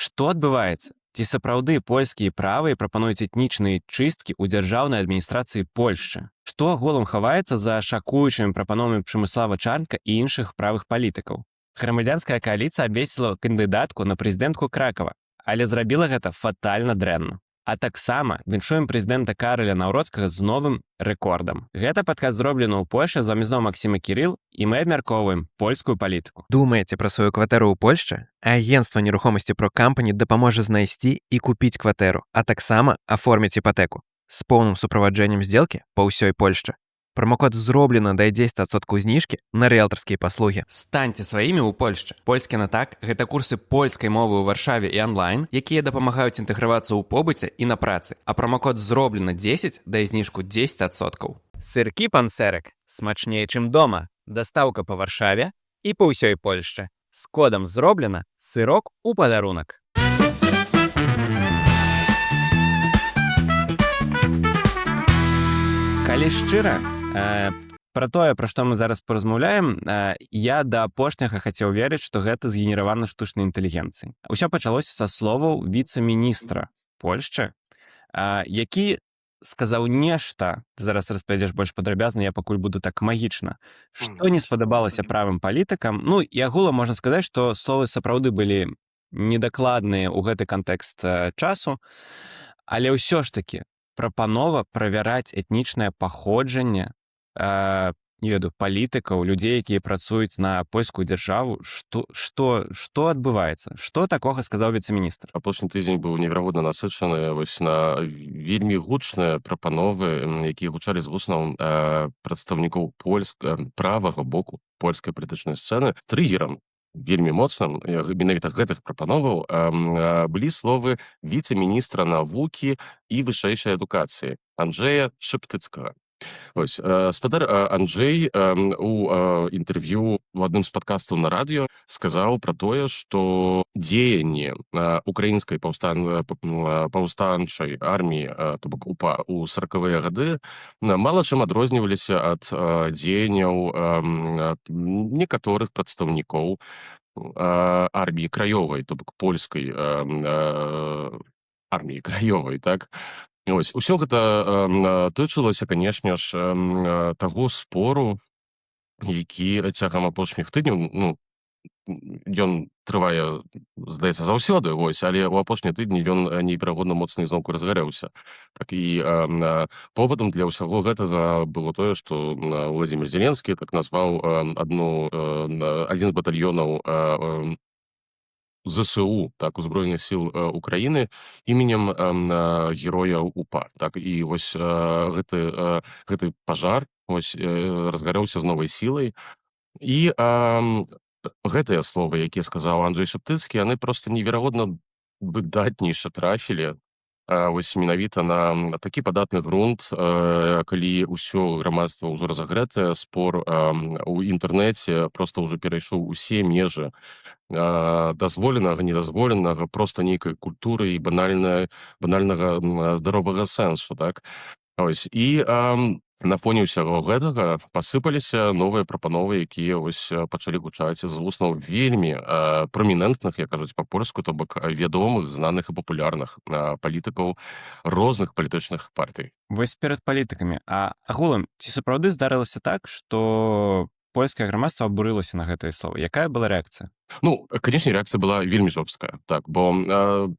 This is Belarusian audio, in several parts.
Што адбываецца? Ці сапраўды польскія правыя прапануюць этнічныя чысткі ў дзяржаўнай адміністрацыі Польшчы? Што агулам хаваецца за шакуючымі прапановамі Пшамыслава Чарнка і іншых правых палітыкаў? Грамадзянская кааліцыя абвесціла кандыдатку на прэзідэнтку Кракава, але зрабіла гэта фатальна дрэнна. А таксама віншуем прэзідэнта Караля Наўроцкага з новым рэкордам. Гэта падкаст «Зроблена ў Польшчы», з вамі зноў Максім і Кірыл, і мы абмяркоўваем польскую палітыку. Думаеце пра сваю кватэру ў Польшчы? Агенцтва нерухомасці ProCompany дапаможа знайсці і купіць кватэру, а таксама аформіць іпатэку з поўным суправаджэннем сделкі па ўсёй Польшчы. Промокод «Зроблена» дае 10% зніжкі на рыэлтарскія паслугі. Станьце сваімі ў Польшчы. «Польскі на так» — гэта курсы польскай мовы ў Варшаве і анлайн, якія дапамагаюць інтэгравацца ў побыце і на працы. А промокод «Зроблена 10» дае зніжку 10%. Сыркі «Пансерак» смачней, чым дома. Дастаўка па Варшаве і па ўсёй Польшчы. З кодам «Зроблена» сырок у падарунак. Калі шчыра, пра тое, пра што мы зараз паразмаўляем, я да апошняга хацеў верыць, што гэта згенеравана штучнай інтэлігенцыяй. Усё пачалося са словаў віцэ-міністра Польшчы, які сказаў нешта, ты зараз распавядзеш больш падрабязна, я пакуль буду так магічна, што не спадабалася правым палітыкам. Ну і агулам можна сказаць, што словы сапраўды былі недакладныя ў гэты кантэкст часу, але ўсё ж такі прапанова правяраць этнічнае паходжанне не ведаю, палітыкаў, людзей, якія працуюць на польскую дзяржаву, што адбываецца, што такога сказаў віцэ-міністр? Апошні тыдзень быў неверагодна насычаны вось на вельмі гучныя прапановы, якія гучалі з вуснаў прадстаўнікоў правага боку польскай палітычнай сцэны. Трыгерам вельмі моцным менавіта гэтых прапановаў былі словы віцэ-міністра навукі і вышэйшай адукацыі Анджея Шаптыцкага. Ось, спадар Анджэй у інтэрв'ю у адным з падкастаў на радыё сказаў пра тое, што дзеянні украінскай паўстанчай арміі, то бок УПА, у 40-выя гады мала чым адрозніваліся ад дзеянняў некаторых прадстаўнікоў Арміі Краёвай, то бок польскай Арміі Краёвай, так. Ось, усё гэта тычылася, канешне ж, таго спору, які цягам апошніх тыдняў, ну, ён трывае, здаецца, заўсёды, вось, але ў апошнія тыдні ён неверагодна моцна ізноўку разгарэўся. Так і повадам для ўсяго гэтага было тое, што Владимир Зеленскі так назваў адзін з батальёнаў ЗСУ, так, узброеных сіл Украіны іменем героя УПА. Так і вось гэты пажар вось разгарэўся з новай сілай, і гэтыя словы, якія сказаў Анджэй Шаптыцкі, яны просто неверагодна выдатнейша трафілі вось менавіта на такі падатны грунт, калі ўсё грамадства ўжо разагрэтае, спор у інтэрнэце просто ўжо перайшоў усе межы дазволенага, недазволенага, просто нейкай культуры і банальнага здаровага сэнсу, так. Ось, і на фоне ўсяго гэтага пасыпаліся новыя прапановы, якія вось пачалі гучаць з вуснаў вельмі прамінентных, як кажуць па-польску, то бок вядомых, знаных і папулярных палітыкаў розных палітычных партый. Вось перад палітыкамі, а агулам ці сапраўды здарылася так, што польскае грамадства абурылася на гэтыя словы? Якая была рэакцыя? Ну, канешне, рэакцыя была вельмі жорсткая, так, бо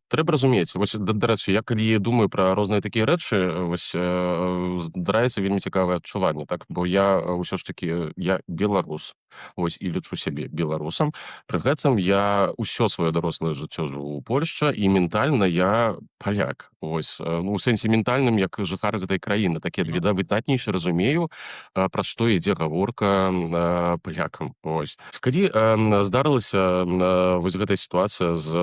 трэба разумець, вось, дарэчы, я калі думаю пра розныя такія рэчы, вось здараецца вельмі цікавае адчуванне, так, бо я ўсё ж такі я беларус, вось, і лічу сябе беларусам. Пры гэтым я ўсё сваё дарослае жыццё жыву ў Польшчы, і ментальна я паляк. Вось, ну, у сэнсе ментальным, як жыхар гэтай краіны, так я выдатнейша разумею, пра што ідзе гаворка палякам. Вось. Калі здарылася вось гэтая сітуацыя з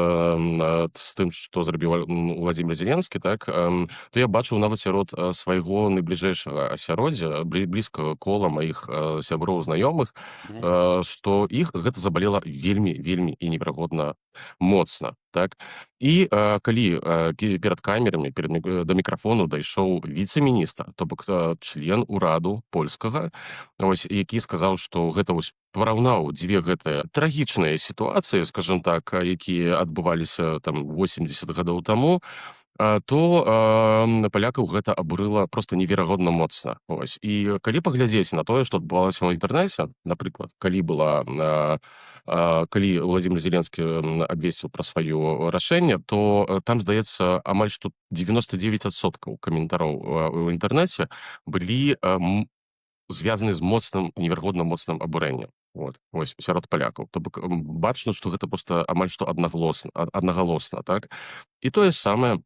тым, што зрабіў Владимир Зеленскі, так, то я бачыў нават сярод свайго найбліжэйшага асяроддзя, блізкага кола маіх сяброў, знаёмых, што іх гэта забалела вельмі, вельмі і неверагодна Моцна, так. І калі перад камерамі, да мікрафону дайшоў віцэ-міністр, то бок член ураду польскага, ось, які сказаў, што гэта вось параўнаў дзве гэтыя трагічныя сітуацыі, скажем так, якія адбываліся там 80 гадоў таму, то палякаў гэта абурыла просто неверагодна моцна. Ось. І калі паглядзець на тое, што адбывалася ў інтэрнэце, напрыклад, калі была калі Владимир Зеленскі абвесціў пра сваё рашэнне, то там, здаецца, амаль што 99% каментароў у інтэрнэце былі звязаны з моцным, неверагодна моцным абурэннем. Вот, вось, сярод палякаў. То бок бачна, што гэта просто амаль што аднаглосна, аднагалосна, так. І тое ж самае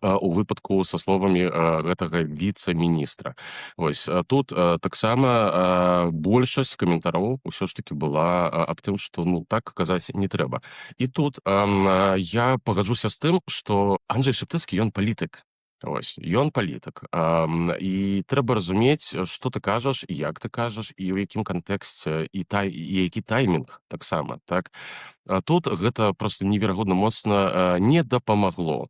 у выпадку са словамі гэтага віцэ-міністра. Вось тут таксама большасць каментароў усё ж таки была аб тым, што, ну, так казаць не трэба. І тут я пагаджуся з тым, што Анджей Шаптыцкі, ён палітык. Ось, ён палітык. І трэба разумець, што ты кажаш, і як ты кажаш, і ў якім кантэксце, і які таймінг таксама, так. А тут гэта просто неверагодна моцна не дапамагло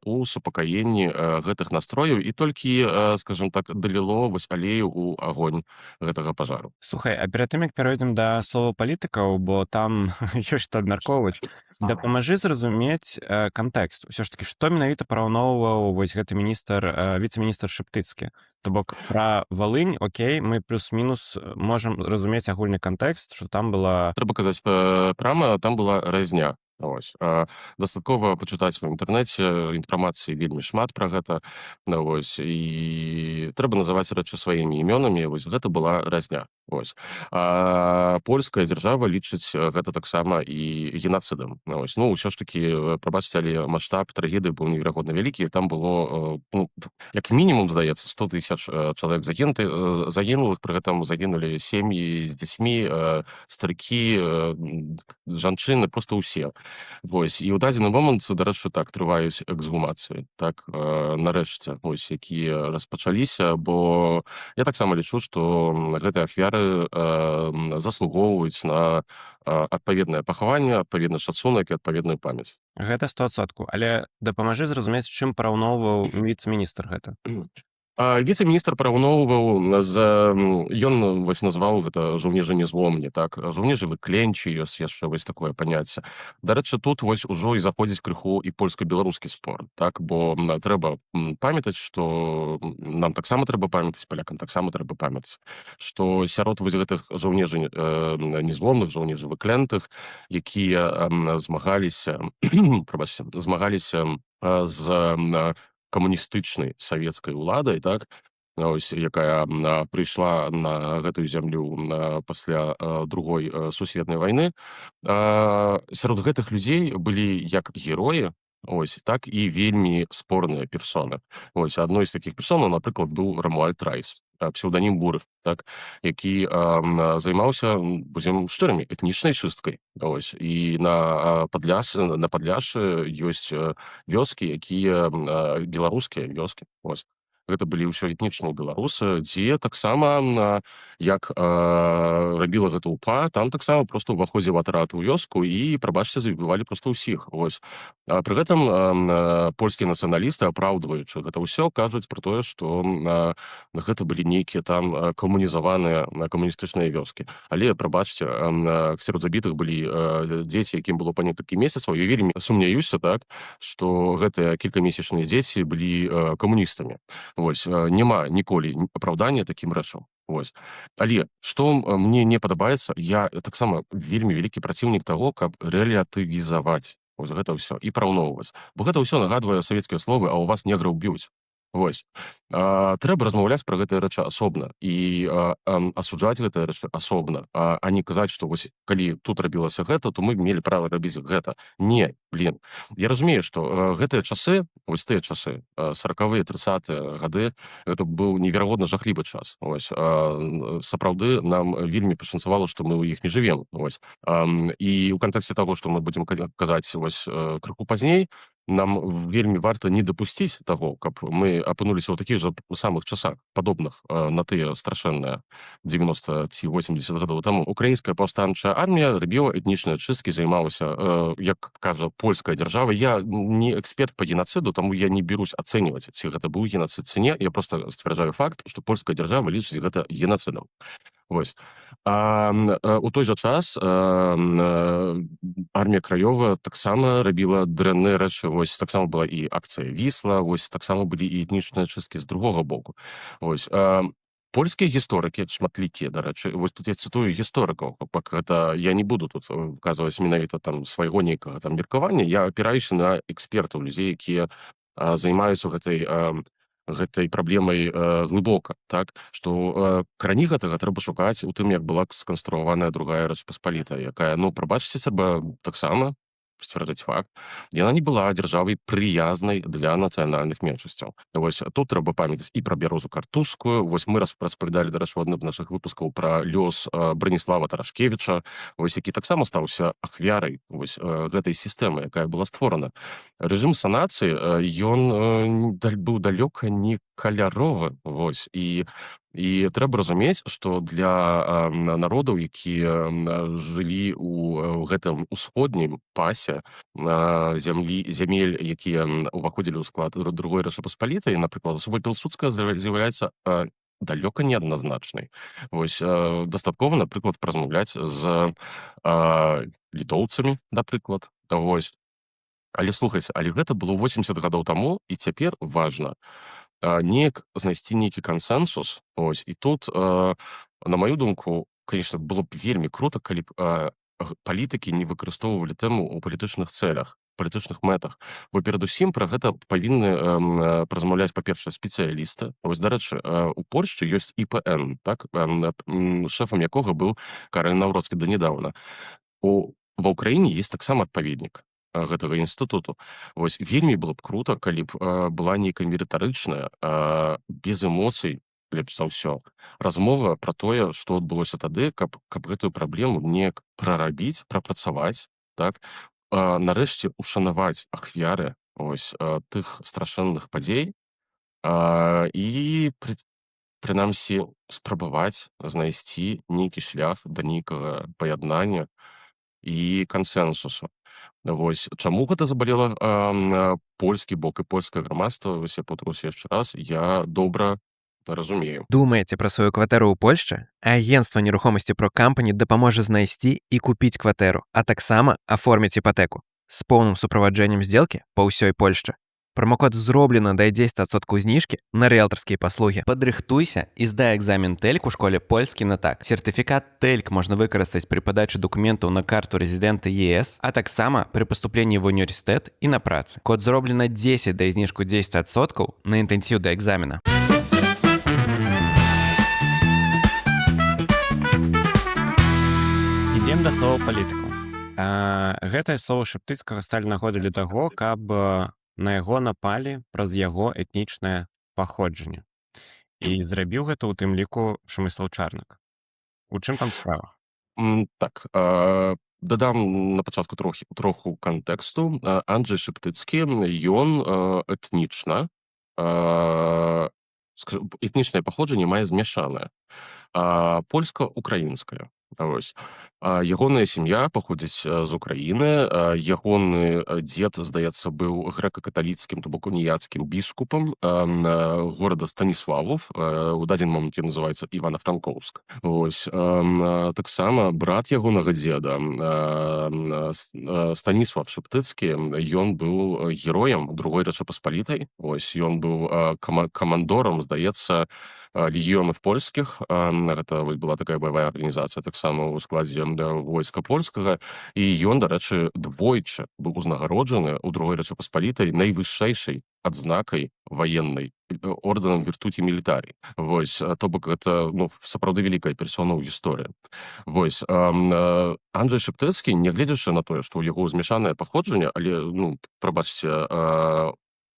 у супакаенні гэтых настрояў і толькі, скажем так, даліло вось алею ў агонь гэтага пажару. Слухай, а перад тым, як пяройдзем да слова палітыкаў, бо там ёсць што абмяркоўваць, дапамажы зразумець кантэкст. Усё ж такі, што менавіта параўноўваў вось гэты міністр, віцэ-міністр Шаптыцкі? То бок пра Валынь, окей, мы плюс-мінус можам разумець агульны кантэкст, што там была Трэба казаць прама, там была разня. Ось. Дастаткова пачытаць у інтэрнэце, інфармацыі вельмі шмат пра гэта. Ну, вось, і трэба называць рэчы сваімі імёнамі. Вось гэта была разня. Ось. А польская дзяржава лічыць гэта таксама і генацыдам. Ось. Ну, ўсё ж такі, прабачце, але маштаб трагедыі быў неверагодна вялікі. Там было, ну, як мінімум, здаецца, 100 тысяч чалавек загінулых, пры гэтым загінулі сем'і з дзецьмі, старыкі, жанчыны, просто ўсе. Вось. І ў дадзены момант, дарэчы, так, трываюць эксгумацыі, так, нарэшце, вось, якія распачаліся, бо я таксама лічу, што гэтыя ахвяры заслугоўваюць на адпаведнае пахаванне, адпаведны шацунак і адпаведную памяць. Гэта 100%. Але дапамажы зразумець, чым параўноўваў віцэ-міністр гэта. Віцэ-міністр параўноўваў з ён вось назваў гэта «жаўнежы незломні», так, «жаўнежы выклянчы», ёсць яшчэ вось такое паняцце. Дарэчы, тут вось ужо і заходзіць крыху і польска-беларускі спор, так, бо трэба памятаць, што нам таксама трэба памятаць, палякам таксама трэба памятаць, што сярод вось гэтых жаўнежы незломных, жаўнежы выклянтых, якія змагаліся, прабачце, змагаліся з камуністычнай савецкай уладай, так, ось, якая прыйшла на гэтую зямлю пасля Другой сусветнай вайны, сярод гэтых людзей былі як героі, ось, так і вельмі спорныя персоны. Ось, адной з такіх персонаў, напрыклад, быў Рамуальд Райс, псеўданім Буры, так, які займаўся, будзем шчырымі, этнічнай чысткай. Ось, і на Падляшы ёсць вёскі, якія беларускія вёскі. Ось. Гэта былі ўсё этнічныя беларусы, дзе таксама, як рабіла гэта УПА, там таксама просто ўваходзіў атрад у вёску і, прабачце, забівалі просто ўсіх. Вось. А пры гэтым польскія нацыяналісты, апраўдваючы гэта ўсё, кажуць пра тое, што гэта былі нейкія там камунізаваныя, камуністычныя вёскі. Але, прабачце, сярод забітых былі дзеці, якім было па некалькі месяцаў. Я вельмі сумняюся, так, што гэтыя кількамесячныя дзеці былі камуністамі. Вось, няма ніколі апраўдання такім рэчам. Вось. Але што мне не падабаецца, я таксама вельмі вялікі праціўнік таго, каб рэлятывізаваць вось гэта ўсё і параўноўваць. Бо гэта ўсё нагадвае савецкія словы: «А у вас неграў б'юць». Вось. Трэба размаўляць пра гэтыя рэчы асобна і асуджаць гэтыя рэчы асобна, а не казаць, што вось калі тут рабілася гэта, то мы мелі права рабіць гэта. Не, блин. Я разумею, што гэтыя часы, вось тыя часы, 40-е, 30-е гады, гэта быў неверагодна жахлівы час. Вось, сапраўды нам вельмі пашанцавала, што мы ў іх не жывем. Вось. І ў кантэксце таго, што мы будзем казаць вось крыху пазней, Нам вельмі варта не дапусціць таго, каб мы апынуліся ў такіх жа самых часах, падобных на тыя страшэнныя 90 ці 80 гадоў таму. Украінская паўстанчая армія рабіла этнічныя чысткі, займалася, як кажа польская дзяржава. Я не эксперт по генацыду, таму я не берусь ацэньваць, ці гэта быў генацыд, ці не. Я просто сцвярджаю факт, што польская дзяржава лічыць гэта генацыдам. Вось. У той жа час Армія Краёва таксама рабіла дрэнныя рэчы. Вось, таксама была і акцыя «Вісла», вось, таксама былі і этнічныя чысткі з другога боку. Вось. Польскія гісторыкі шматлікія, дарэчы, вось тут я цытую гісторыкаў, бок гэта я не буду тут указваць менавіта там свайго нейкага там меркавання, я апіраюся на экспертаў, людзей, якія займаюцца гэтай праблемай глыбока, так, што карані гэтага трэба шукаць у тым, як была сканструаваная Другая Рэч Паспалітая, якая, ну, прабачце, трэба таксама сцвярджаць факт, яна не была дзяржавай, прыязнай для нацыянальных меншасцяў. Вось, тут трэба памятаць і пра Бярозу Картузскую. Вось, мы распавядалі, дарэчы, у адным з нашых выпускаў пра лёс Браніслава Тарашкевіча, вось, які таксама стаўся ахвярай, вось, гэтай сістэмы, якая была створана. Рэжым санацыі, ён быў далёка не каляровы. Вось, і трэба разумець, што для народаў, якія жылі у гэтым усходнім пасе зямлі, зямель, якія ўваходзілі ў склад Другой Рэчы Паспалітай, напрыклад, асоба Пілсудскага з'яўляецца далёка неадназначнай. Вось, дастаткова, напрыклад, паразмаўляць з літоўцамі, напрыклад. Вось. Але слухайце, але гэта было 80 гадоў таму, і цяпер важна неяк знайсці нейкі кансэнсус. Ось, і тут, на маю думку, конечно, было б вельмі круто, калі б палітыкі не выкарыстоўвалі тэму ў палітычных цэлях, палітычных мэтах, бо перадусім пра гэта павінны паразмаўляць, па-першае, спецыялісты. Вось, дарэчы, у Польшчы ёсць ІПН, так, шэфам якога быў Караль Наўроцкі данядаўна. У ва Ўкраіне есть таксама адпаведнік гэтага інстытуту. Вось, вельмі было б круто, калі б была нейкая мерытарычная, без эмоцый, лепш за ўсё, размова пра тое, што адбылося тады, каб гэтую праблему неяк прарабіць, прапрацаваць, так, нарэшце ушанаваць ахвяры, ось, тых страшэнных падзей і прынамсі спрабаваць знайсці нейкі шлях да нейкага паяднання і кансэнсусу. Вось чаму гэта забалела польскі бок і польскае грамадства, вось, я паўтаруся яшчэ раз, я добра разумею. Думаеце пра сваю кватэру ў Польшчы? Агенцтва нерухомасці ProCompany дапаможа знайсці і купіць кватэру, а таксама аформіць іпатэку з поўным суправаджэннем сделкі па ўсёй Польшчы. Промокод «Зроблена» дае 10% зніжкі на рыэлтарскія паслугі. Падрыхтуйся і здай экзамен TELC у школе «Польскі на так». Сертыфікат TELC можна выкарыстаць пры падачы дакументаў на карту рэзідэнта ЕС, а таксама пры паступленні в універсітэт і на працы. Код «Зроблена 10» дае зніжку 10% на інтэнсіў да экзамена. Ідзем да слова палітыку. Гэтае слово Шаптыцкага сталі нагодай для таго, каб на яго напалі праз яго этнічнае паходжанне. І зрабіў гэта ў тым ліку Пшамыслаў Чарнак. У чым там справа? Так, дадам на пачатку троху кантэксту. Анджэй Шаптыцкі, ён этнічна, этнічнае паходжанне мае змяшанае, польска-украінскае. Вось. Ягоная сям'я паходзіць з Украіны. Ягоны дзед, здаецца, быў грэка-каталіцкім, то бок уніяцкім біскупам горада Станіславов, у дадзены момант ён называецца Івана-Франкоўск. Вось. Таксама брат ягонага дзеда, Станіслав Шаптыцкі, ён быў героем Другой Рэчы Паспалітай. Вось, ён быў камандорам, здаецца, легіёнаў польскіх. Гэта вось была такая баявая арганізацыя таксама ў складзе Войска Польскага, і ён, дарэчы, двойчы быў узнагароджаны ў Другой Рэчы Паспалітай найвышэйшай адзнакай ваеннай, ордэнам Virtuti Militari. Вось, то бок гэта, ну, сапраўды вялікая персона ў гісторыі. Вось, Анджэй Шаптыцкі, нягледзячы на тое, што ў яго змяшанае паходжанне, але, ну, прабачце,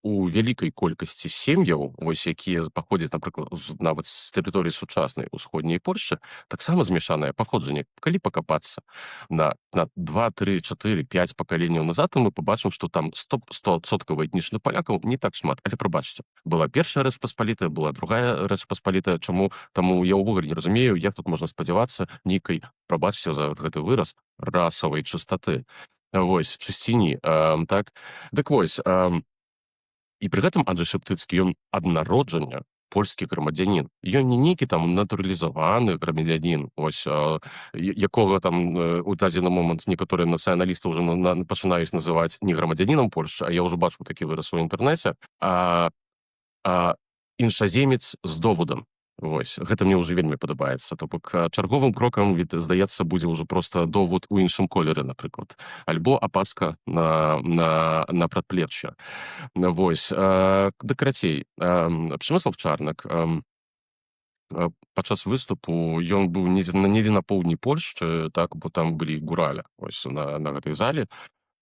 У вялікай колькасці сем'яў, вось, якія паходзяць, напрыклад, нават з тэрыторыі сучаснай усходняй Польшчы, таксама змяшанае паходжанне. Калі пакапацца на 2, 3, 4, 5 пакаленняў назад, то мы пабачым, што там 100-соткава этнічных палякаў не так шмат. Але, прабачце, была Першая Рэч Паспалітая, была Другая Рэч Паспалітая. Чаму? Таму я ўвогуле не разумею, як тут можна спадзявацца нейкай, прабачце за гэты выраз, расавай чыстаты. Вось, чысціні. Так дык вось, і пры гэтым Анджэй Шаптыцкі, ён ад народжання польскі грамадзянін. Ён не нейкі там натуралізаваны грамадзянін, ось, якога там у дадзены момант некаторыя нацыяналісты ўжо пачынаюць называць не грамадзянінам Польшчы, а я ўжо бачу такі выраз у інтэрнэце, а іншаземец з доводам. Вось гэта мне ўжо вельмі падабаецца. То бок чарговым крокам, від здаецца, будзе ўжо проста довод у іншым колеры, напрыклад, альбо апаска на прадплечча. Вось, да, карацей, Пшемыслав Чарнак падчас выступу, ён быў недзе на поўдні Польшчы, так, бо там былі гураля, ось, на гэтай зале,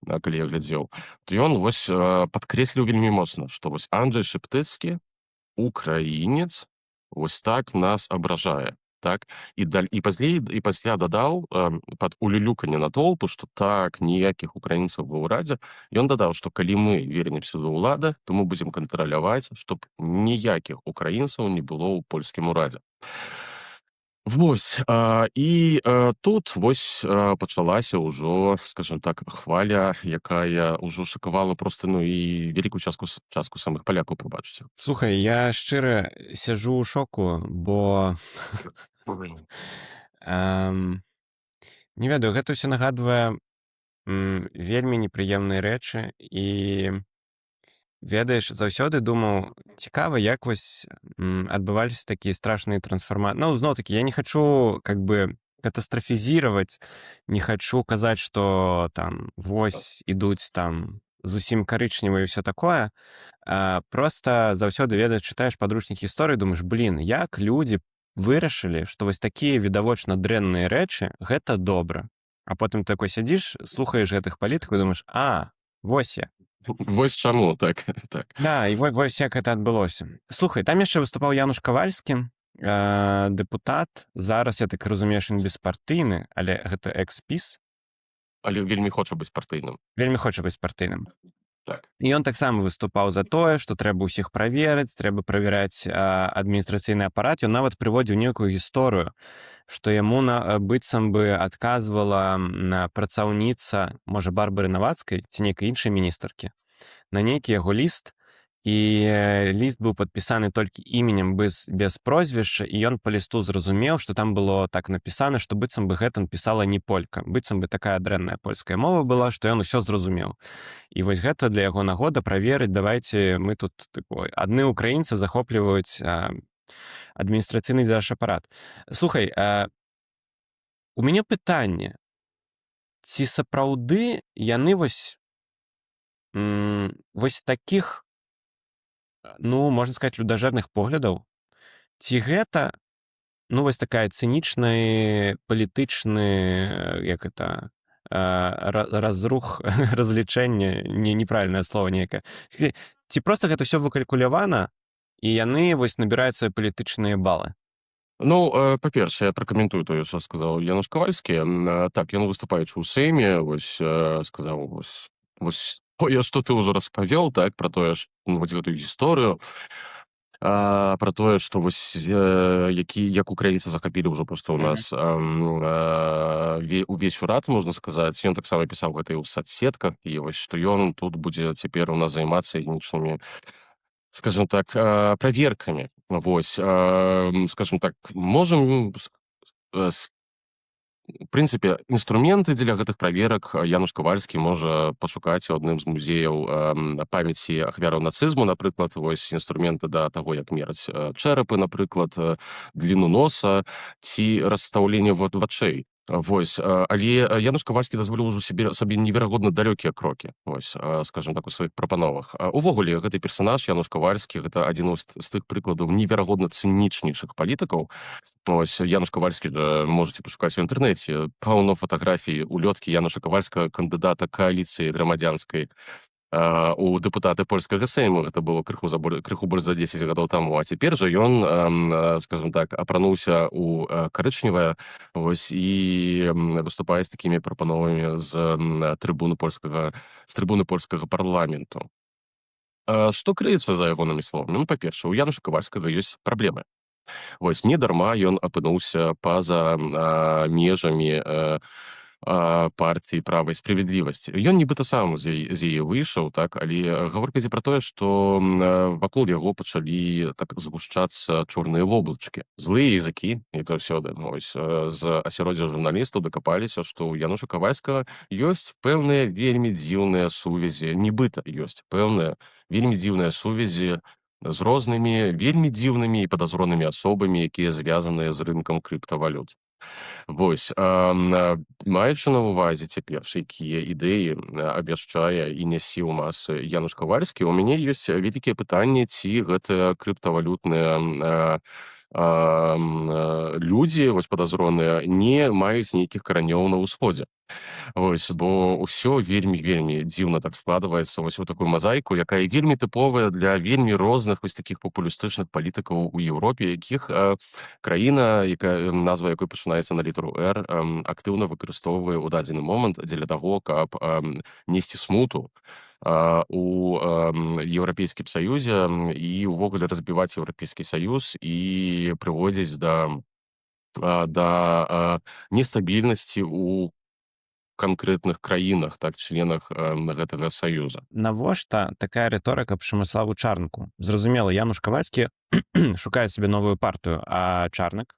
калі я глядзеў, то ён вось падкрэсліў вельмі моцна, што вось Анджэй Шаптыцкі, украінец, вось так нас абражае, так, і даль і пазней, і пасля дадаў, пад улюлюканне натоўпу, што так, ніякіх украінцаў ва ўрадзе. Ён дадаў, што калі мы вернемся да ўлады, то мы будзем кантраляваць, чтоб ніякіх украінцаў не было ў польскім урадзе. Вось, і тут вось пачалася ўжо, скажем так, хваля, якая ўжо шакавала проста, ну, і вялікую частку самых палякаў, прабачце. Слухай, я шчыра сяжу ў шоку, бо не ведаю, гэта ўсё нагадвае вельмі непрыемныя рэчы. І, ведаеш, заўсёды думаў: цікава, як вось адбываліся такія страшныя трансфарма. Ну, зноў-такі, я не хачу как бы катастрофизировать, не хачу казаць, што там вось ідуць там зусім карычневыя і ўсё такое. Просто заўсёды, ведаеш, чытаеш падручнік гісторыі, думаеш: блин, як людзі вырашылі, што вось такія відавочна дрэнныя рэчы — гэта добра? А потым такой сядзіш, слухаеш гэтых палітыкаў і думаеш: а, вось я. Вось чаму так. Да, і вось як это адбылося. Слухай, там яшчэ выступаў Януш Кавальскі, дэпутат. Зараз, я так разумею, ён беспартыйны, але гэта экс-ПіС. Але вельмі хоча быць партыйным. Вельмі хоча быць партыйным. Так. І ён таксама выступаў за тое, што трэба ўсіх праверыць, трэба правяраць адміністрацыйны апарат. Ён нават прыводзіў нейкую гісторыю, што яму на быццам бы адказвала на працаўніца, можа, Барбары Навацкай ці нейкай іншай міністаркі, на нейкі яго ліст, і ліст быў падпісаны толькі іменем без прозвішча, і ён па лісту зразумеў, што там было так напісана, што быццам бы гэта пісала не полька, быццам бы такая дрэнная польская мова была, што ён усё зразумеў. І вось гэта для яго нагода праверыць: давайте мы тут, тыпу, адны украінцы захопліваюць адміністрацыйны дзяржапарат. Слухай, у мяне пытанне: ці сапраўды яны вось такіх, ну, можна сказать, людажэрных поглядаў, ці гэта, ну, вось такая цынічны палітычны, як это, разрух, разлічэнне, не, неправильное слово нейкае, ці просто гэта ўсё выкалькулявана і яны вось набіраюць свае палітычныя балы? Ну, па-першае, я пракаментую тое, што сказаў Януш Кавальскі. Так, ён, выступаючы ў Сейме, вось, сказаў вось тое, што ты ўжо распавёў, так, пра тое ж, ну, вось гэтую гісторыю, пра тое, што вось, які як украінцы захапілі ўжо проста ў нас увесь урад, можна сказаць. Ён таксама пісаў гэта і ў сацсетках, і вось што ён тут будзе цяпер у нас займацца этнічнымі, скажем так, праверкамі. Вось, скажем так, можам у прынцыпе, інструменты дзеля гэтых праверак Януш Кавальскі можа пашукаць у адным з музеяў памяці ахвяраў нацызму, напрыклад, вось, інструменты да таго, як мераць чэрапы, напрыклад, длину носа ці расстаўленне вачэй. Вось, але Януш Кавальскі дазволіў ужо сабе неверагодна далёкія крокі, вось, скажем так, у сваіх прапановах. Увогуле, гэты персанаж Януш Кавальскі — гэта адзін з тых прыкладаў неверагодна цынічнейшых палітыкаў. Ось, Януш Кавальскі, можете пашукаць у інтэрнэце, паўно фатаграфій, улёткі Януша Кавальскага, кандыдата Кааліцыі грамадзянскай. у дэпутаты польскага сейму. Гэта было крыху больш за 10 гадоў таму. А цяпер жа ён, скажем так, апрануўся у карычневае, вось, і выступае з такімі прапановамі з трыбуны польскага парламенту. Што крыецца за ягонымі словамі? Ну, па-першае, у Януша Кавальскага ёсць праблемы. Вось, не дарма ён апынуўся па-за межамі партыі «Права і справядлівасць». Ён нібыта сам з яе выйшаў, так, але гаворка ідзе пра тое, што вакол яго пачалі так згушчацца чорныя воблачкі. Злыя языкі, як заўсёды, вось, з асяроддзя журналістаў дакапаліся, што ў Януша Кавальскага ёсць пэўныя вельмі дзіўныя сувязі, нібыта ёсць пэўныя вельмі дзіўныя сувязі з рознымі вельмі дзіўнымі і падазронымі асобамі, якія звязаныя з рынкам крыптавалют. Вось, маючы на ўвазе цяпер, якія ідэі абвяшчае і нясе ў масы Януш Кавальскі, у мяне ёсць вялікія пытанні, ці гэтыя крыптавалютныя людзі, вось, падазроныя, не маюць нейкіх каранёў на ўсходзе. Вось, бо ўсё вельмі, вельмі дзіўна так складваецца вось у такую мазаіку, якая вельмі тыповая для вельмі розных вось такіх папулістычных палітыкаў у Еўропе, якіх краіна, якая назва якой пачынаецца на літару R, актыўна выкарыстоўвае ў дадзены момант дзеля таго, каб несці смуту у Еўрапейскім Саюзе і ўвогуле разбіваць Еўрапейскі Саюз і прыводзіць да нестабільнасці у канкрэтных краінах, так, членах гэтага саюза. Навошта такая рыторыка Пшамыславу Чарнку? Зразумела, Януш Кавальскі шукае сабе новую партыю, а Чарнак?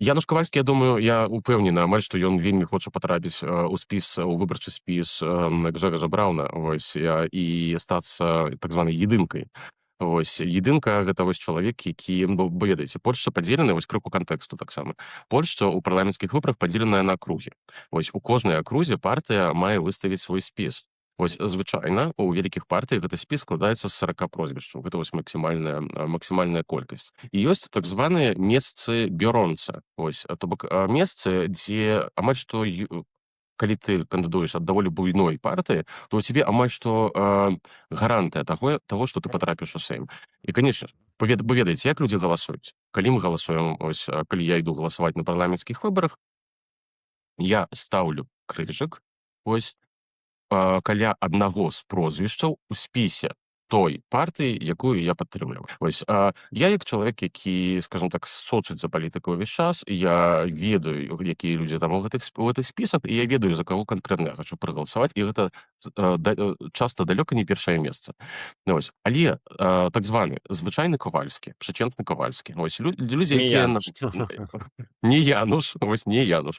Януш Кавальскі, я думаю, я упэўнены амаль, што ён вельмі хоча патрапіць у спіс, у выбарчы спіс Гжегожа Брауна, вось, і стацца так званай едынкай. Вось, едынка — гэта вось чалавек, які, бо ведаеце, Польшча падзеленая, вось, крыху кантэксту таксама. Польшча ў парламенцкіх выбарах падзеленая на акругі. Вось, у кожнай акрузе партыя мае выставіць свой спіс. Вось, звычайна у вялікіх партыях гэты спіс складаецца з 40 прозвішчаў. Гэта вось максімальная колькасць. І ёсць так званыя месцы бяронца. Вось, то бок месцы, дзе амаль што калі ты кандыдуеш ад даволі буйной партыі, то у цябе амаль што гарантыя таго, што ты патрапіш у Сейм. І, конечно, бо ведаеце, як людзі галасуюць. Калі мы галасуем, ось, калі я іду галасаваць на парламенцкіх выбарах, я стаўлю крыжык, ось, каля аднаго з прозвішчаў у спісе той партыі, якую я падтрымліваю. Вось, я як чалавек, які, скажем так, сочыць за палітыкай увесь час, я ведаю, якія людзі там у гэтых спісах, і я ведаю, за каго канкрэтна я хачу прагаласаваць, і гэта часта далёка не першае месца. Ну, вось. Але так званы звычайны Кавальскі, przeciętny Кавальскі, вось, людзі, Не якія Януш. Не Януш, вось, не Януш.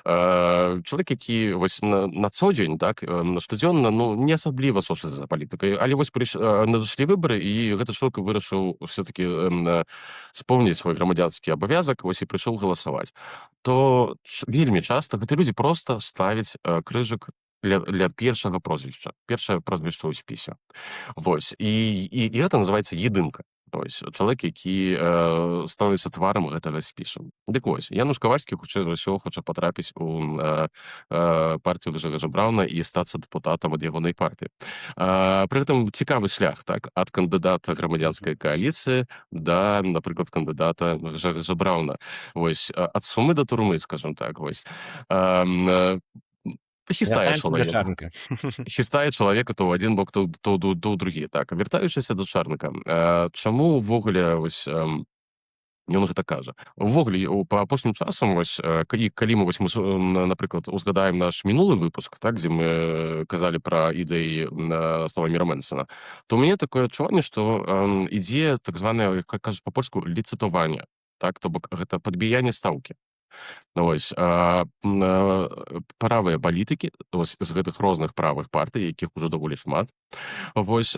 Чалавек, які вось на co dzień, так, штодзённа, ну, не асабліва сочыць за палітыкай, але вось надышлі выбары, і гэты чалавек вырашыў все-таки споўніць свой грамадзянскі абавязак, вось, і прыйшоў галасаваць. То вельмі часта гэты людзі проста ставяць крыжык ля першага прозвішча, першае прозвішча ў спісе. Вось, і гэта называецца едынка. То есть чалавек, які становіцца тварам гэтага спісу. Дык вось, Януш Кавальскі, хутчэй за ўсё, хоча патрапіць у партыю Гжегожа Брауна і стацца дэпутатам ад ягонай партыі. Пры гэтым цікавы шлях, так, ад кандыдата Грамадзянскай кааліцыі да, напрыклад, кандыдата Гжегожа Брауна. Вось, ад сумы да турмы, скажем так, вось. Хістае Вяртаемся да чалавека. Чарнка. Хістае чалавека то ў адзін бок, то ў другі. Так, вяртаючыся да Чарнака, чаму ўвогуле вось ён гэта кажа? Увогуле, па апошнім часам, вось, калі мы вось мы, напрыклад, узгадаем наш мінулы выпуск, так, дзе мы казалі пра ідэі Славаміра Мэнсена, то ў мяне такое адчуванне, што ідзе так званае, як кажуць па-польску, ліцытаванне, так, то бок гэта падбіянне стаўкі. Вось, правыя палітыкі, вось, з гэтых розных правых партый, якіх ужо даволі шмат, вось,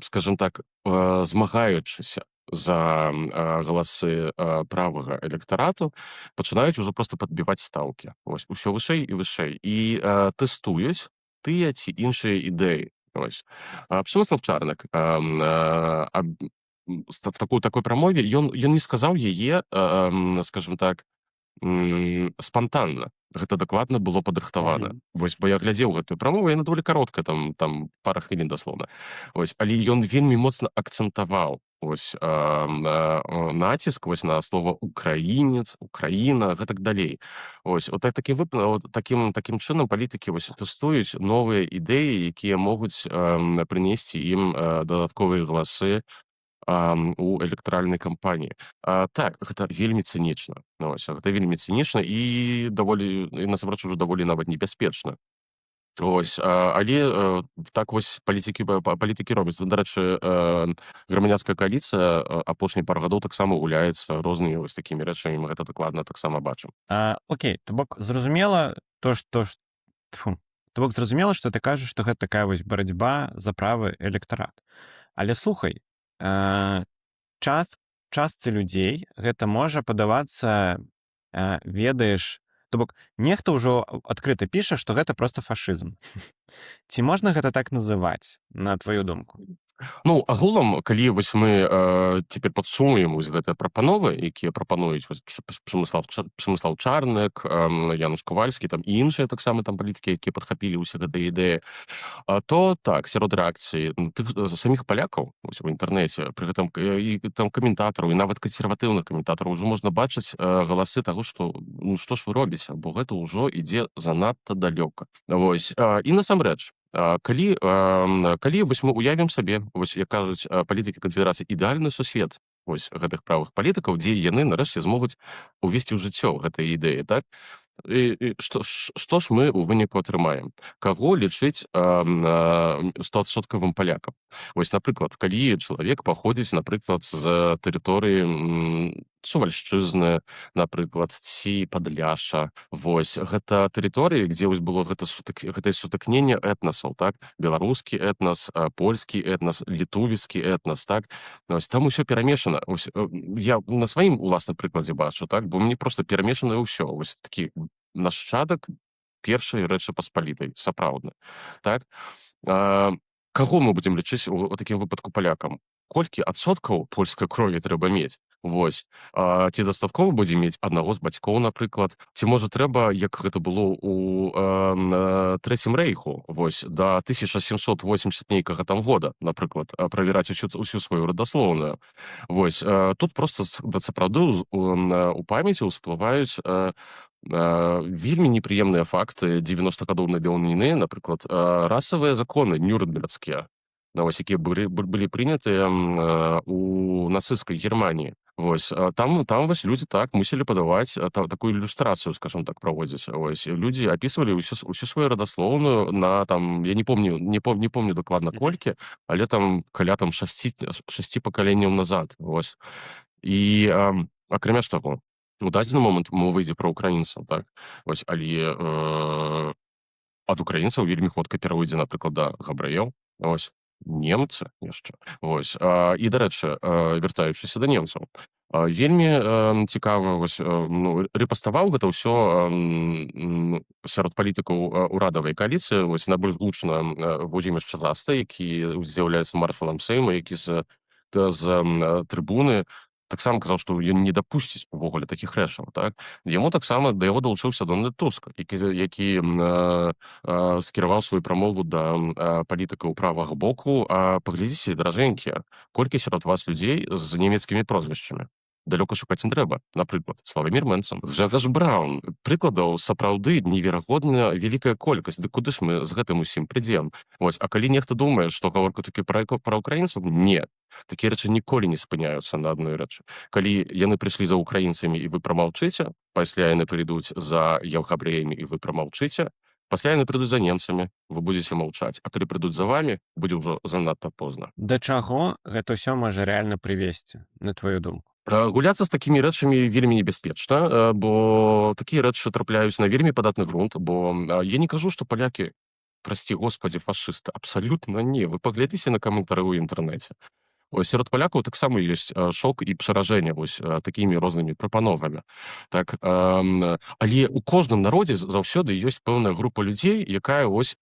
скажем так, змагаючыся за галасы правага электарату, пачынаюць ужо проста падбіваць стаўкі. Вось, усё вышэй і вышэй. І тэстуюць тыя ці іншыя ідэі. Вось. Пшемыслав Чарнак в такой прамове ён не сказаў яе, скажем так, спантанна, гэта дакладна было падрыхтавана. Вось, бо я глядзеў гэтую прамову, яна даволі кароткая, там пара хвілін даслоўна. Вось, але ён вельмі моцна акцэнтаваў ось націск вось на слова «украінец», «Украіна», гэтак далей. Ось от так, такі вып от, такім чынам палітыкі вось тэстуюць новыя ідэі, якія могуць прынесці ім дадатковыя галасы у электаральнай кампаніі. Так, гэта вельмі цынічна. Ось, гэта вельмі цынічна і даволі, і насамрэч ужо даволі нават небяспечна. Ось, але так вось палітыкі робяць. Дарэчы, Грамадзянская кааліцыя апошнія пару гадоў таксама гуляецца рознымі вось такімі рэчамі, мы гэта дакладна таксама бачым. Окей, то бок зразумела то, што тьфу, то бок зразумела, што ты кажаш, што гэта такая вось барацьба за правы электарат. Але слухай, частцы людзей гэта можа падавацца, ведаеш, то бок нехта ўжо адкрыта піша, што гэта просто фашызм. Ці можна гэта так называць, на твою думку? Ну, агулам, калі вось мы цяпер падсумуем вось гэтыя прапановы, якія прапануюць вось Пшемыслаў Чарнек, Януш Ковальскі там і іншыя таксама там палітыкі, якія падхапілі ўсе гэтыя ідэі, то так, сярод рэакцыі тых саміх палякаў вось у інтэрнэце, пры гэтым і там каментатараў, і нават кансерватыўных каментатараў ўжо можна бачыць галасы таго, што ну што ж вы робіце, бо гэта ўжо ідзе занадта далёка. Вось, і насамрэч, калі вось мы уявім сабе, вось, як кажуць палітыкі Канфедэрацыі, ідэальны сусвет вось гэтых правых палітыкаў, дзе яны нарэшце змогуць увесці ў жыццё гэтыя ідэі, так, і што ж мы ў выніку атрымаем? Каго лічыць 100-адсоткавым палякам? Вось, напрыклад, калі чалавек паходзіць, напрыклад, з тэрыторыі Сувальшчызны, напрыклад, ці Падляша. Вось гэта тэрыторыі, дзе вось было гэтае сутыкненне этнасаў, так, беларускі этнас, польскі этнас, літувіскі этнас, так. Ось там усё перамешана. Ось, я на сваім уласным прыкладзе бачу, так, бо мне просто перамешана ўсё. Вось такі нашчадак Першай Рэчы Паспалітай, сапраўдны, так. Каго мы будзем лічыць у такім выпадку палякам? Колькі адсоткаў польскай крові трэба мець? Вось, ці дастаткова будзе мець аднаго з бацькоў, напрыклад, ці можа трэба, як гэта было у Трэцім рэйху, вось, да 1780 нейкага там года, напрыклад, правяраць усю сваю радаслоўную? Вось, тут просто да сапраўды у памяці ўсплываюць вельмі непрыемныя факты 90-гадоўнай даўніны, напрыклад, расавыя законы нюрнбергскія, вось, якія былі прынятыя у нацысцкай Германіі. Вось, там вось людзі так мусілі падаваць такую ілюстрацыю, скажем так, праводзіць. Вось, людзі апісвалі ўсю сваю радаслоўную на там, я не помню, не помню дакладна колькі, але там каля там шасці пакаленняў назад. Вось. І акрамя ж таго, у дадзены момант мова ідзе пра украінцаў, так? Вось, але ад украінцаў вельмі хутка перайдзе, напрыклад, да габрэяў, вось, немцы яшчэ. Вось, і, дарэчы, вяртаючыся да немцаў, вельмі цікава, вось, ну, рэпаставаў гэта ўсё сярод палітыкаў урадавай кааліцыі, вось, найбольш гучна Владзімир Чазаста, які з'яўляецца маршалам Сейма, які з трыбуны таксама казаў, што ён не дапусціць увогуле такіх рэчаў, так. Яму таксама, да яго далучыўся Дональд Туск, які скіраваў сваю прамову да палітыкаў правага боку: «А паглядзіце, даражэнькія, колькі сярод вас людзей з нямецкімі прозвішчамі. Далёка шукаць не трэба. Напрыклад, Славамір Мэнцэн, Гжэгаш Браун». Прыкладаў сапраўды неверагодна вялікая колькасць. Дык куды ж мы з гэтым усім прыйдзем? Вось, а калі нехта думае, што гаворка толькі пра украінцаў, не. Такія рэчы ніколі не спыняюцца на адной рэчы. Калі яны прыйшлі за украінцамі і вы прамаўчыце, пасля яны прыйдуць за габрэямі, і вы прамаўчыце, пасля яны прыйдуць за немцамі, вы будзеце маўчаць. А калі прыйдуць за вамі, будзе ўжо занадта позна. Да чаго гэта ўсё можа рэальна прывесці, на твою думку? Гуляцца з такімі рэчамі вельмі небяспечна, бо такія рэчы трапляюць на вельмі падатны грунт, бо я не кажу, што палякі, прости господи, фашысты, абсалютна не. Вы паглядзіце на каментары ў інтэрнэце. Ось, сярод палякаў таксама ёсць шок і пшаражэнне вось такімі рознымі прапановамі. Так, але ў кожным народзе заўсёды ёсць пэўная група людзей, якая вось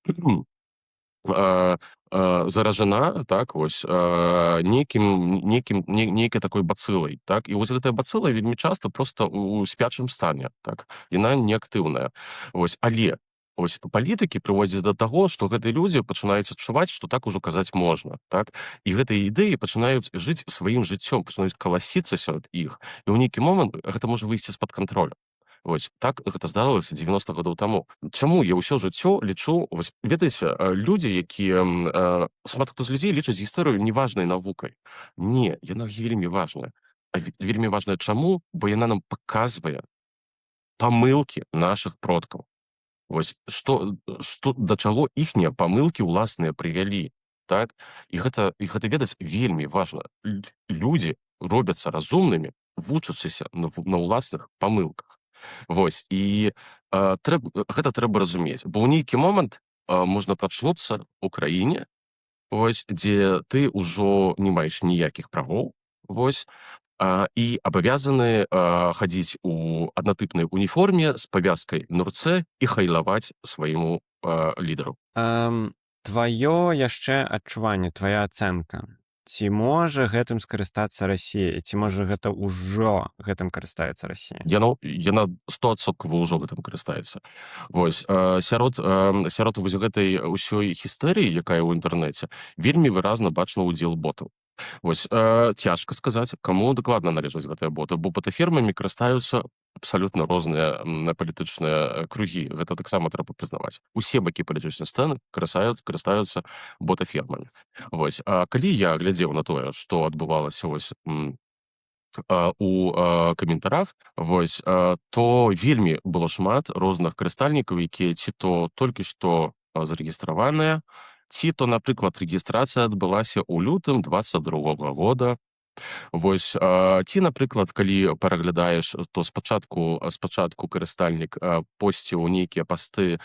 Заражана, так, вось, нейкім нейкім нейкай такой бацылай, так. І вось гэтая бацыла вельмі часта просто у спячым стане, так, яна неактыўная. Вось, але ось палітыкі прыводзяць да таго, што гэтыя людзі пачынаюць адчуваць, што так ужо казаць можна, так, і гэтыя ідэі пачынаюць жыць сваім жыццём, пачынаюць каласіцца сярод іх, і ў нейкі момант гэта можа выйсці з-пад кантроля. Вось так гэта здарылася 90 гадоў таму. Чаму я ўсё жыццё лічу, вось, ведаеце, людзі, якія, шмат хто з людзей лічаць гісторыю неважнай навукай. Не, яна вельмі важная. А вельмі важная чаму? Бо яна нам паказвае памылкі нашых продкаў. Вось што да чаго іхнія памылкі ўласныя прывялі, так? І гэта ведаць вельмі важна. Людзі робяцца разумнымі, вучачыся на ўласных памылках. Вось і гэта трэба разумець, бо ў нейкі момант можна прачнуцца ў краіне, вось, дзе ты ўжо не маеш ніякіх правоў, вось, і абавязаны хадзіць у аднатыпнай уніформе з павязкай на руцэ і хайлаваць свайму лідару. Тваё яшчэ адчуванне, твоя ацэнка. Ці можа гэтым скарыстацца Расія, ці можа, гэта ўжо гэтым карыстаецца Расія? Яна 100-адсоткава ўжо гэтым карыстаецца. Вось, сярод вось гэтай ўсёй хістэрыі, якая ў інтэрнэце, вельмі выразна бачна ўдзел ботаў. Вось, цяжка сказаць, каму дакладна належаць гэтыя боты, бо батафермамі карыстаюцца абсалютна розныя палітычныя кругі. Гэта таксама трэба прызнаваць. Усе бакі палітычнай сцэны карыстаюцца ботафермамі. Вось, а калі я глядзеў на тое, што адбывалася, вось, у каментарах, вось, то вельмі было шмат розных карыстальнікаў, якія ці то толькі што зарэгістраваныя, ці то, напрыклад, рэгістрацыя адбылася ў лютым 22 года. Вось, ці, напрыклад, калі пераглядаеш, то спачатку карыстальнік посціў нейкія пасты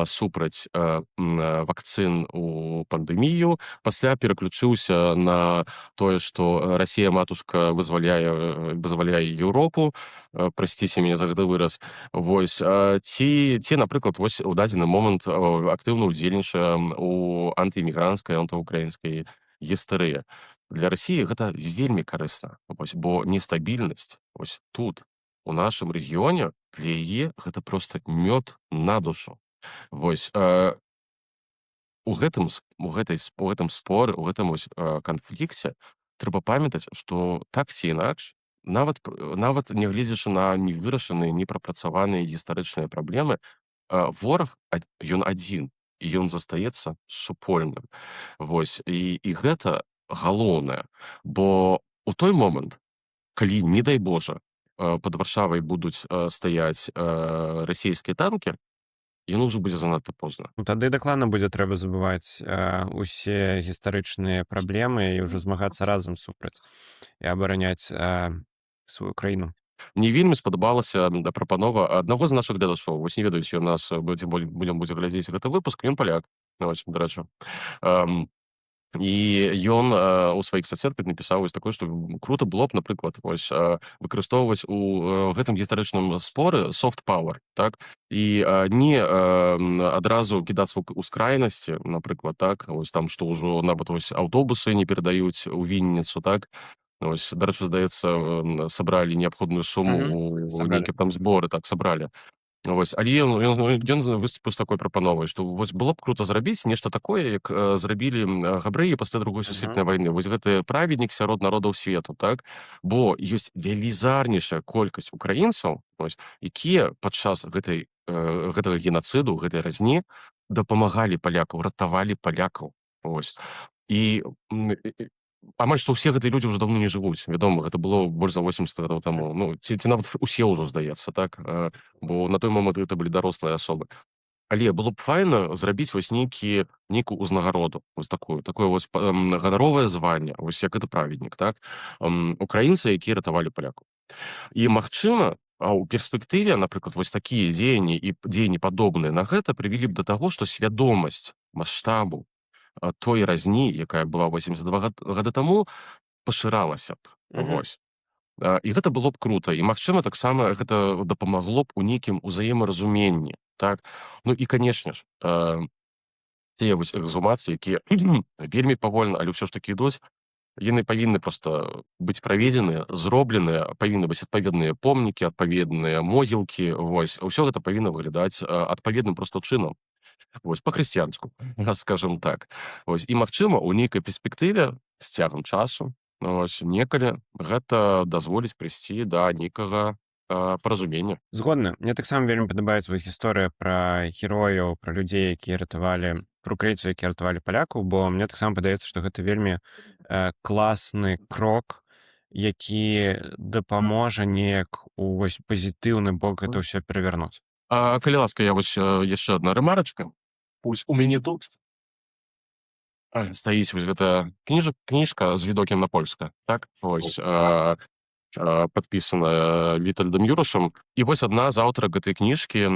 супраць вакцын у пандэмію, пасля пераключыўся на тое, што Расія матушка вызваляе Еўропу, прасціце мяне за гэты выраз. Вось, ці, напрыклад, вось у дадзены момант актыўна ўдзельнічае у антыімігранцкай, антыўкраінскай гістэрыі. Для Расіі гэта вельмі карысна, вось, бо нестабільнасць вось тут, у нашым рэгіёне, для яе гэта проста мёд на душу. Вось, у гэтым споры, у гэтым вось канфлікце трэба памятаць, што так ці інакш, нават нягледзячы на невырашаныя, непрапрацаваныя гістарычныя праблемы, вораг ён адзін, і ён застаецца супольным. Вось, і гэта галоўнае, бо у той момант, калі, не дай Божа, пад Варшавай будуць стаяць расійскія танкі, яно ўжо будзе занадта позна. Ну, тады дакладна будзе трэба забываць усе гістарычныя праблемы і ўжо змагацца разам супраць і абараняць сваю краіну. Мне вельмі спадабалася прапанова аднаго з нашых гледачоў. Вось, не ведаю, ці ён нас будзе глядзець гэты выпуск, ён паляк, вось, дарэчы. І ён у сваіх сацсетках напісаў вось такое, што круто было б, напрыклад, вось, выкарыстоўваць у гэтым гістарычным споры soft power, так, і не адразу кідацца ў скрайнасці, напрыклад, так, вось там, што ўжо нават вось аўтобусы не перадаюць у Вінніцу, так. Вось, дарэчы, здаецца, сабралі неабходную суму у Сабралі. нейкія там зборы, так, сабралі. Вось, але ён выступіў з такой прапановай, што вось было б круто зрабіць нешта такое, як зрабілі габрэі пасля Другой сусветнай вайны. Вось гэты праведнік сярод народаў свету, так? Бо ёсць велізарнейшая колькасць украінцаў, вось, якія падчас гэтага генацыду, гэтай разні дапамагалі палякаў, ратавалі палякаў. Вось. І амаль што ўсе гэтыя людзі ўжо даўно не жывуць. Вядома, гэта было больш за 80 гадоў таму. Ну, ці нават усе ўжо, здаецца, так? Бо на той момант гэта былі дарослыя асобы. Але было б файна зрабіць вось нейкую ўзнагароду, вось такое вось ганаровае званне, вось як гэта праведнік, так? Украінцы, якія ратавалі палякаў. І магчыма, а ў перспектыве, напрыклад, вось такія дзеянні і дзеянні, падобныя на гэта, прывялі б да таго, што свядомасць маштабу той разні, якая была 82 гады таму, пашыралася б. Вось. І гэта было б круто. І, магчыма, таксама гэта дапамагло б у нейкім узаемаразуменні. Так? Ну і, канешне ж, Тыя вось эксгумацыі, якія вельмі павольна, але ўсё ж такі ідуць, яны павінны проста быць праведзеныя, зробленыя, павінны быць адпаведныя помнікі, адпаведныя могілкі. Вось, ўсё гэта павінна выглядаць адпаведным проста чынам. Вось, па-хрысціянску, скажем так. Вось, і, магчыма, у нейкай перспектыве з цягам часу, вось, некалі гэта дазволіць прыйсці да нейкага паразумення. Згодны. Мне таксама вельмі падабаецца вось гісторыя пра герояў, пра людзей, якія ратавалі, пра украінцаў, якія ратавалі палякаў, бо мне таксама падаецца, што гэта вельмі класны крок, які дапаможа неяк у вось пазітыўны бок гэта ўсё перавярнуць. А, калі ласка, я вось яшчэ одна рэмарачка. Вось у мяне тут стаіць вось гэта кніжка з "Widokiem na Polskę", так, вось, падпісаная Вітальдам Юрашам. І вось адна з аўтарак гэтай кніжкі,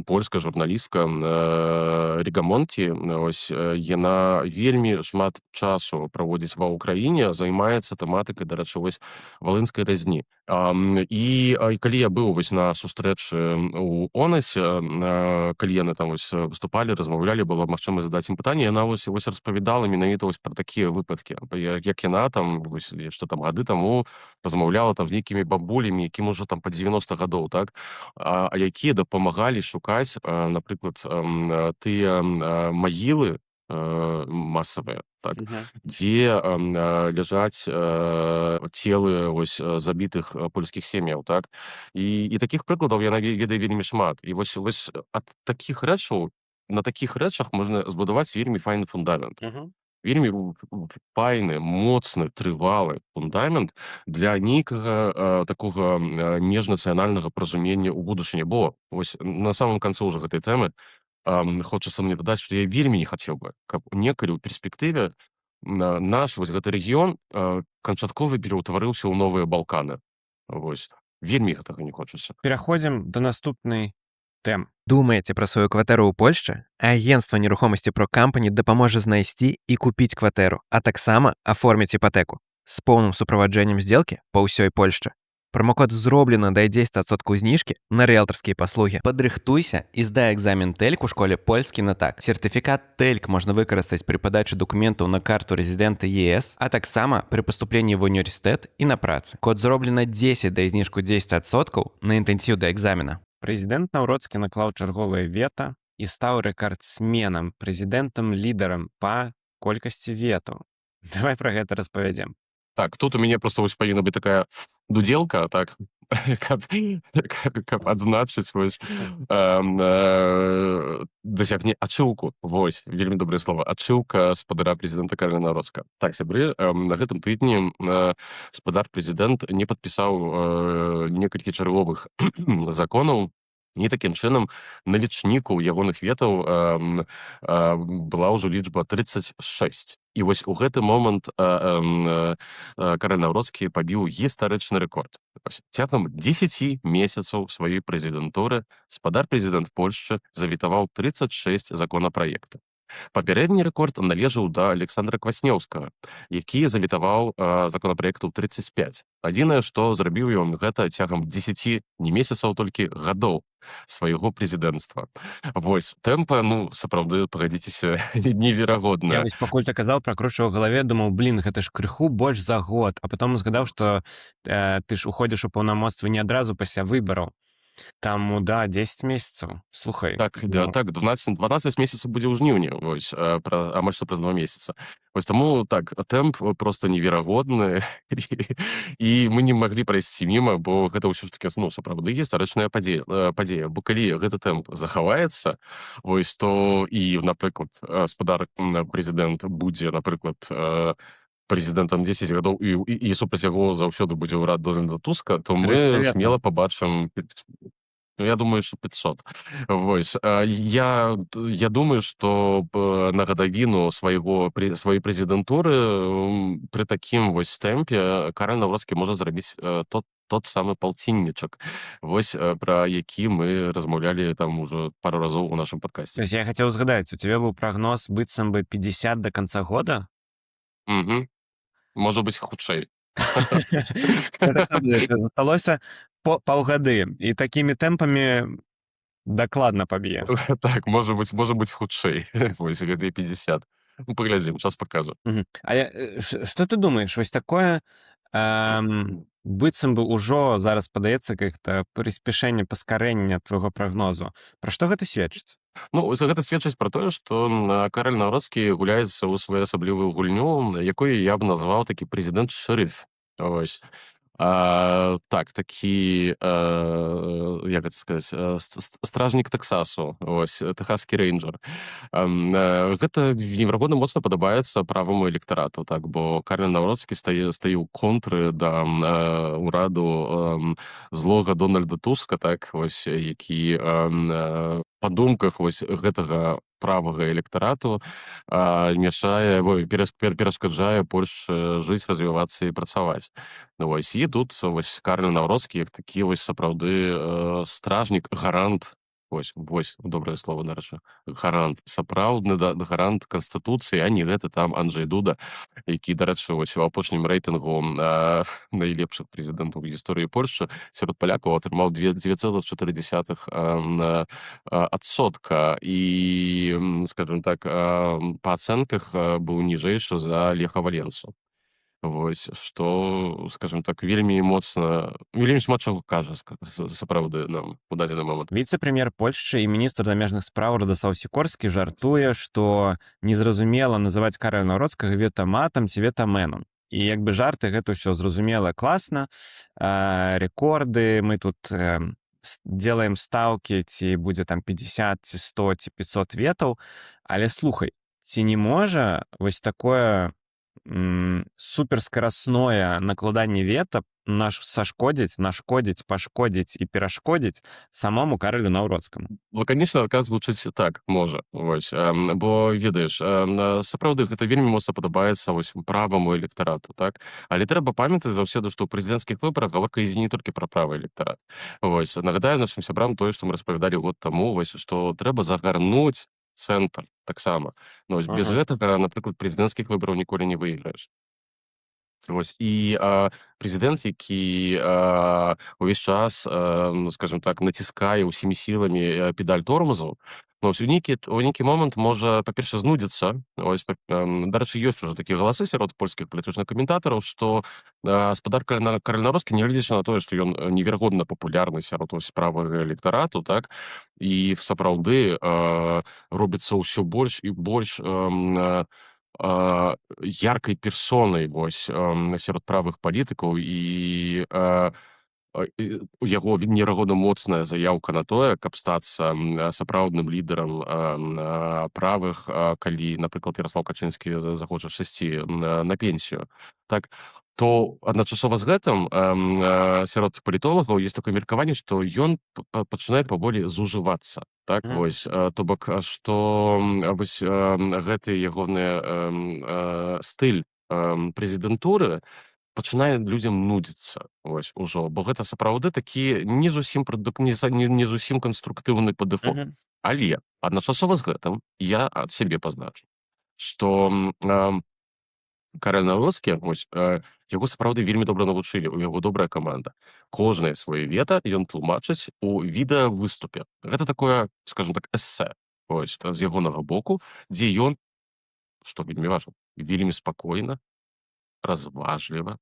польская журналістка Рыгамонці, ось, яна вельмі шмат часу праводзіць ва Ўкраіне, займаецца тэматыкай, дарэчы, вось, валынскай разні. І калі я быў вось на сустрэчы у Онасе, калі яны там вось выступалі, размаўлялі, была магчымасць задаць ім пытанне, яна вось распавядала менавіта вось пра такія выпадкі, як яна там вось яшчэ там гады таму размаўляла там з нейкімі бабулямі, якім ужо там па 90 гадоў, так, якія дапамагалі шукаць, напрыклад, тыя магілы масавыя, так, дзе ляжаць целы вось забітых польскіх сем'яў, так. І такіх прыкладаў яна ведае вельмі шмат. І вось ад такіх рэчаў, на такіх рэчах можна збудаваць вельмі файны фундамент. Вельмі файны, моцны, трывалы фундамент для нейкага такога міжнацыянальнага паразумення ў будучыні. Бо вось на самым канцы ўжо гэтай тэмы хочацца мне дадаць, што я вельмі не хацеў бы, каб некалі ў перспектыве наш вось гэты рэгіён канчаткова пераўтварыўся ў новыя Балканы. Вось. Вельмі гэтага не хочацца. Пераходзім да наступнай тэмы. Думаеце пра сваю кватэру ў Польшчы? Агенцтва нерухомасці ProCompany дапаможа знайсці і купіць кватэру, а таксама аформіць іпатэку з поўным суправаджэннем сделкі па ўсёй Польшчы. Промокод «Зроблена» дае 10% зніжкі на рыэлтарскія паслугі. Падрыхтуйся і здай экзамен TELC у школе «Польскі на так». Сертыфікат TELC можна выкарыстаць пры падачы дакументаў на карту рэзідэнта ЕС, а таксама пры паступленні в універсітэт і на працы. Код «Зроблена 10» дае зніжку 10% на інтэнсіў да экзамена. Прэзідэнт Наўроцкі наклаў чарговае вета і стаў рэкардсменам, прэзідэнтам-лідарам па колькасці ветаў. Давай пра гэта распавядзем. Так, тут у мяне просто вось павінна быць такая дуделка, так, каб адзначыць вось дасягне ачыўку. Вось, вельмі добрае слово. Ачыўка спадара прэзідэнта Кароля Наўроцкага. Так, сябры, на гэтым тыдні спадар прэзідэнт не падпісаў некалькі чарговых законаў, і такім чынам на лічніку ягоных ветаў была ўжо лічба 36. І вось у гэты момант Караль Наўроцкі пабіў гістарычны рэкорд. Вось, цягам 10 месяцаў сваёй прэзідэнтуры спадар прэзідэнт Польшчы завітаваў 36 законапраектаў. Папярэдні рэкорд належаў да Александра Кваснеўскага, які завітаваў законапраектаў 35. Адзінае, што зрабіў ён гэта цягам 10 не месяцаў толькі, гадоў свайго прэзідэнцтва. Вось тэмпа, ну, сапраўды, пагадзіцеся, Я неверагодная. вось, пакуль ты казаў, пракручваў у галаве, думаў: блин, гэта ж крыху больш за год, а потом узгадаў, што ты ж уходзіш у паўнамоцтвы не адразу пасля выбараў. Таму да, 10 месяцаў. Слухай, Так, да, ну. так, 12 месяцаў будзе ў жніўні, вось, амаль што праз 2 месяца. Вось таму так, тэмп просто неверагодны, і мы не маглі прайсці міма, бо гэта ўсё ж такі, ну, сапраўды гістарычная падзея. Бо калі гэты тэмп захаваецца, вось, то і, напрыклад, спадар прэзідэнт будзе, напрыклад, прэзідэнтам 10 гадоў і супраць яго заўсёды будзе ўрад Дональда Туска, то мы 300 ветаў. смела пабачым, ну, я думаю, что 500. Вось. Я думаю, што на гадавіну сваёй прэзідэнтуры пры такім вось тэмпе Караль Наўроцкі можа зрабіць тот самы палціннічак, вось, пра які мы размаўлялі там ужо пару разоў у нашым То падкасці. есть я хацеў узгадаць, у тебя быў прагноз быццам бы 50 до конца года? Мгм. Можа быць, хутчэй. Засталося паўгады, і такімі тэмпамі Дакладна паб'е. Так, можа быць, хутчэй, вось гэтыя 50. Ну, паглядзім, час пакажа. Але што ты думаеш, вось такое, быццам бы ўжо зараз падаецца как-то прыспяшэнне, паскарэнне твайго прагнозу. Пра што гэта сведчыць? Ну, вось гэта сведчыць пра тое, што Караль Наўроцкі гуляецца ў своеасаблівую гульню, якую я б назваў такі прэзідэнт-шэрыф. Вось. Так, такі, як гэта сказаць, стражнік Тэксасу, вось, тэхаскі рэйнджер. Гэта неверагодна моцна падабаецца праваму электарату, так, бо Караль Наўроцкі стае ў контры да ураду злога Дональда Туска, так, вось, які па думках вось гэтага правага электарату мяшае, ой, перашкаджае Польшчы жыць, развівацца і працаваць. Вось, і тут вось Караль Наўроцкі як такі вось сапраўды стражнік, гарант, вось добрае слово, дарэчы, гарант, сапраўдны гарант канстытуцыі, а не гэты там Анджей Дуда, які, дарэчы, вось у апошнім рэйтынгу найлепшых прэзідэнтаў гісторыі Польшчы сярод палякаў атрымаў 2,4 адсотка і, скажем так, па ацэнках быў ніжэйшы за Леха Валенсу. Вось, што, скажем так, вельмі моцна, вельмі шмат чаго кажа сапраўды нам у дадзены момант. Віцэ-прэм'ер Польшчы і міністр замежных спраў Радослаў Сікорскі жартуе, што незразумела, называць Караля Наўроцкага ветаматам ці ветаменам. І як бы жарты, гэта ўсё зразумела, класна, рэкорды, мы тут делаем стаўкі, ці будзе там 50, ці 100, ці 500 ветаў. Але слухай, ці не можа вось такое суперскарасное накладанне вета наш сашкодзіць, нашкодзіць, пашкодзіць і перашкодзіць самому Каралю Наўроцкаму? Лаканічна адказ гучыць так: можа. Вось, бо ведаеш, сапраўды гэта вельмі моцна падабаецца вось праваму электарату, так, але трэба памятаць заўсёды, што ў прэзідэнцкіх выбарах гаворка ідзе не толькі пра правы электарат. Вось, нагадаю нашым сябрам тое, што мы распавядалі год таму, вось, што трэба загарнуць цэнтр таксама. Ну, вось, без гэтага, напрыклад, прэзідэнцкіх выбараў ніколі не выйграеш. Вось, і прэзідэнт, які увесь час, ну, скажем так, націскае ўсімі сіламі педаль тормозу, ну, вось, у нейкі момант можа, па-першае, знудзіцца. Ось, дарэчы, ёсць ужо такія галасы сярод польскіх палітычных каментатараў, што спадар Караль Наўроцкі, нягледзячы на тое, што ён неверагодна папулярны сярод вось правага электарату, так, і сапраўды робіцца ўсё больш і больш яркай персонай вось сярод правых палітыкаў, і у яго неверагодна моцная заяўка на тое, каб стацца сапраўдным лідарам правых, калі, напрыклад, Ярослаў Качынскі захоча сысці на пенсію. Так, то адначасова з гэтым сярод палітолагаў ёсць такое меркаванне, што ён пачынае паволі зужывацца. Так, вось, то бок, што вось гэты ягоны стыль прэзідэнтуры пачынае людзям нудзіцца, вось, ужо, бо гэта сапраўды такі не зусім прадук не, за- не, не зусім канструктыўны падыход. Але адначасова з гэтым я ад сябе пазначу, што Караль Наўроцкі, вось, яго сапраўды вельмі добра навучылі, у яго добрая каманда. Кожнае сваё вета ён тлумачыць у відэавыступе. Гэта такое, скажем так, эссе, вось, з ягонага боку, дзе ён, што вельмі важна, вельмі спакойна, разважліва,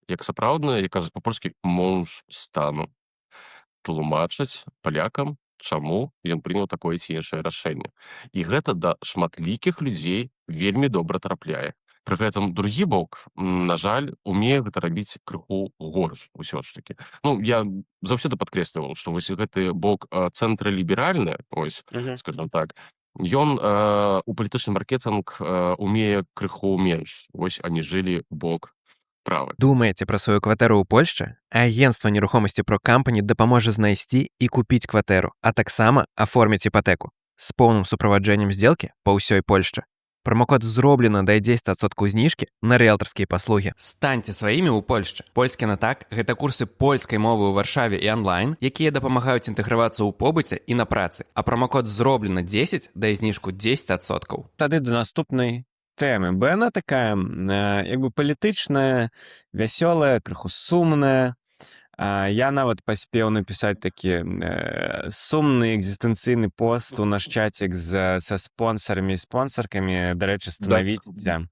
як сапраўдны, як кажуць па-польскі, mąż stanu, тлумачыць палякам, чаму ён прыняў такое ці іншае рашэнне. І гэта да шматлікіх людзей вельмі добра трапляе. Пры гэтым другі бок, на жаль, умее гэта рабіць крыху горш усё ж такі. Ну, я заўсёды падкрэсліваў, што вось гэты бок, цэнтраліберальны, ось, скажем так, ён у палітычны маркетынг умее крыху менш, вось, аніжэлі бок правы. Думаеце пра сваю кватэру ў Польшчы? Агенцтва нерухомасці ProCompany дапаможа знайсці і купіць кватэру, а таксама аформіць іпатэку з поўным суправаджэннем сделкі па ўсёй Польшчы. Промокод «Зроблена» дае 10% зніжкі на рыэлтарскія паслугі. Станьце сваімі ў Польшчы. «Польскі на так» — гэта курсы польскай мовы ў Варшаве і анлайн, якія дапамагаюць інтэгравацца ў побыце і на працы. А промокод «Зроблена 10» дае зніжку 10%. Тады да наступнай тэмы, бо яна такая як бы палітычная, вясёлая, крыху сумная. Я нават паспеў напісаць такі сумны экзістэнцыйны пост у наш чацік са спонсарамі і спонсаркамі. Дарэчы, станавіцеся,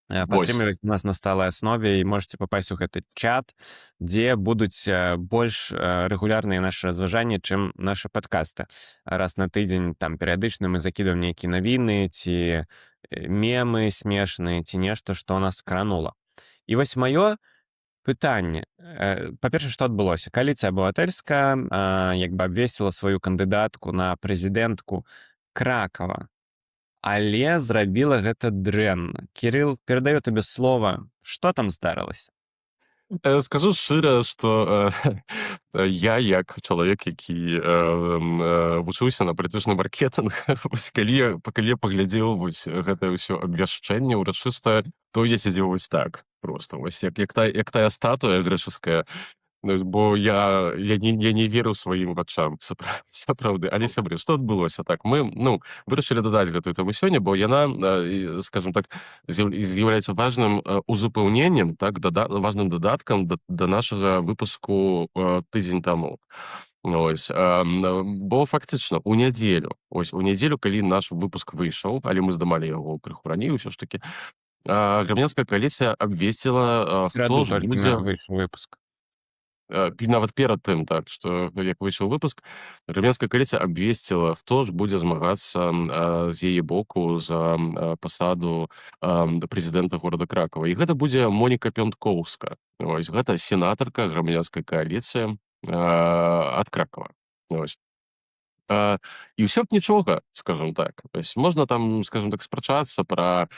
падтрымліваць нас на сталай аснове і можете попасть у гэты чат, дзе будуць больш рэгулярныя нашы разважанні, чым нашы падкасты. Раз на тыдзень там перыядычна мы закідваем нейкія навіны ці мемы смешныя, ці нешта, што нас кранула. І вось маё пытанне. Па-першае, што адбылося? Кааліцыя Абывацельская як бы абвесціла сваю кандыдатку на прэзідэнтку Кракава, але зрабіла гэта дрэнна. Кірыл, перадаю табе слова, што там здарылася? Скажу шчыра, што я як чалавек, які вучыўся на палітычны маркетынг, вось калі я паглядзеў вось гэтае ўсё абвяшчэнне ўрачыстае, то я сядзеў вось так просто вось як тая статуя грэчаская. Ну, бо я не верыў сваім вачам, сапраўды. Але, сябры, што адбылося? Так, мы, ну, вырашылі дадаць гэтую тэму сёння, бо яна, скажем так, з'яўляецца важным узупэўненнем, так, важным дадаткам да нашага выпуску тыдзень таму. Ось, бо фактычна у нядзелю, ось у нядзелю, калі наш выпуск выйшаў, але мы здымалі яго крыху раней ўсё ж такі, Грамадзянская кааліцыя абвесціла, хто Сераду ж толькі будзе выйшаў выпуск. Нават перад тым, так, што як выйшаў выпуск, Грамадзянская кааліцыя абвесціла, хто ж будзе змагацца з яе боку за пасаду прэзідэнта горада Кракава. І гэта будзе Моніка Пянткоўска. Вось, гэта сенатарка Грамадзянскай кааліцыі ад Кракава. Вось. І ўсё б нічога, скажем так. То есть можна там, скажем так, спрачацца пра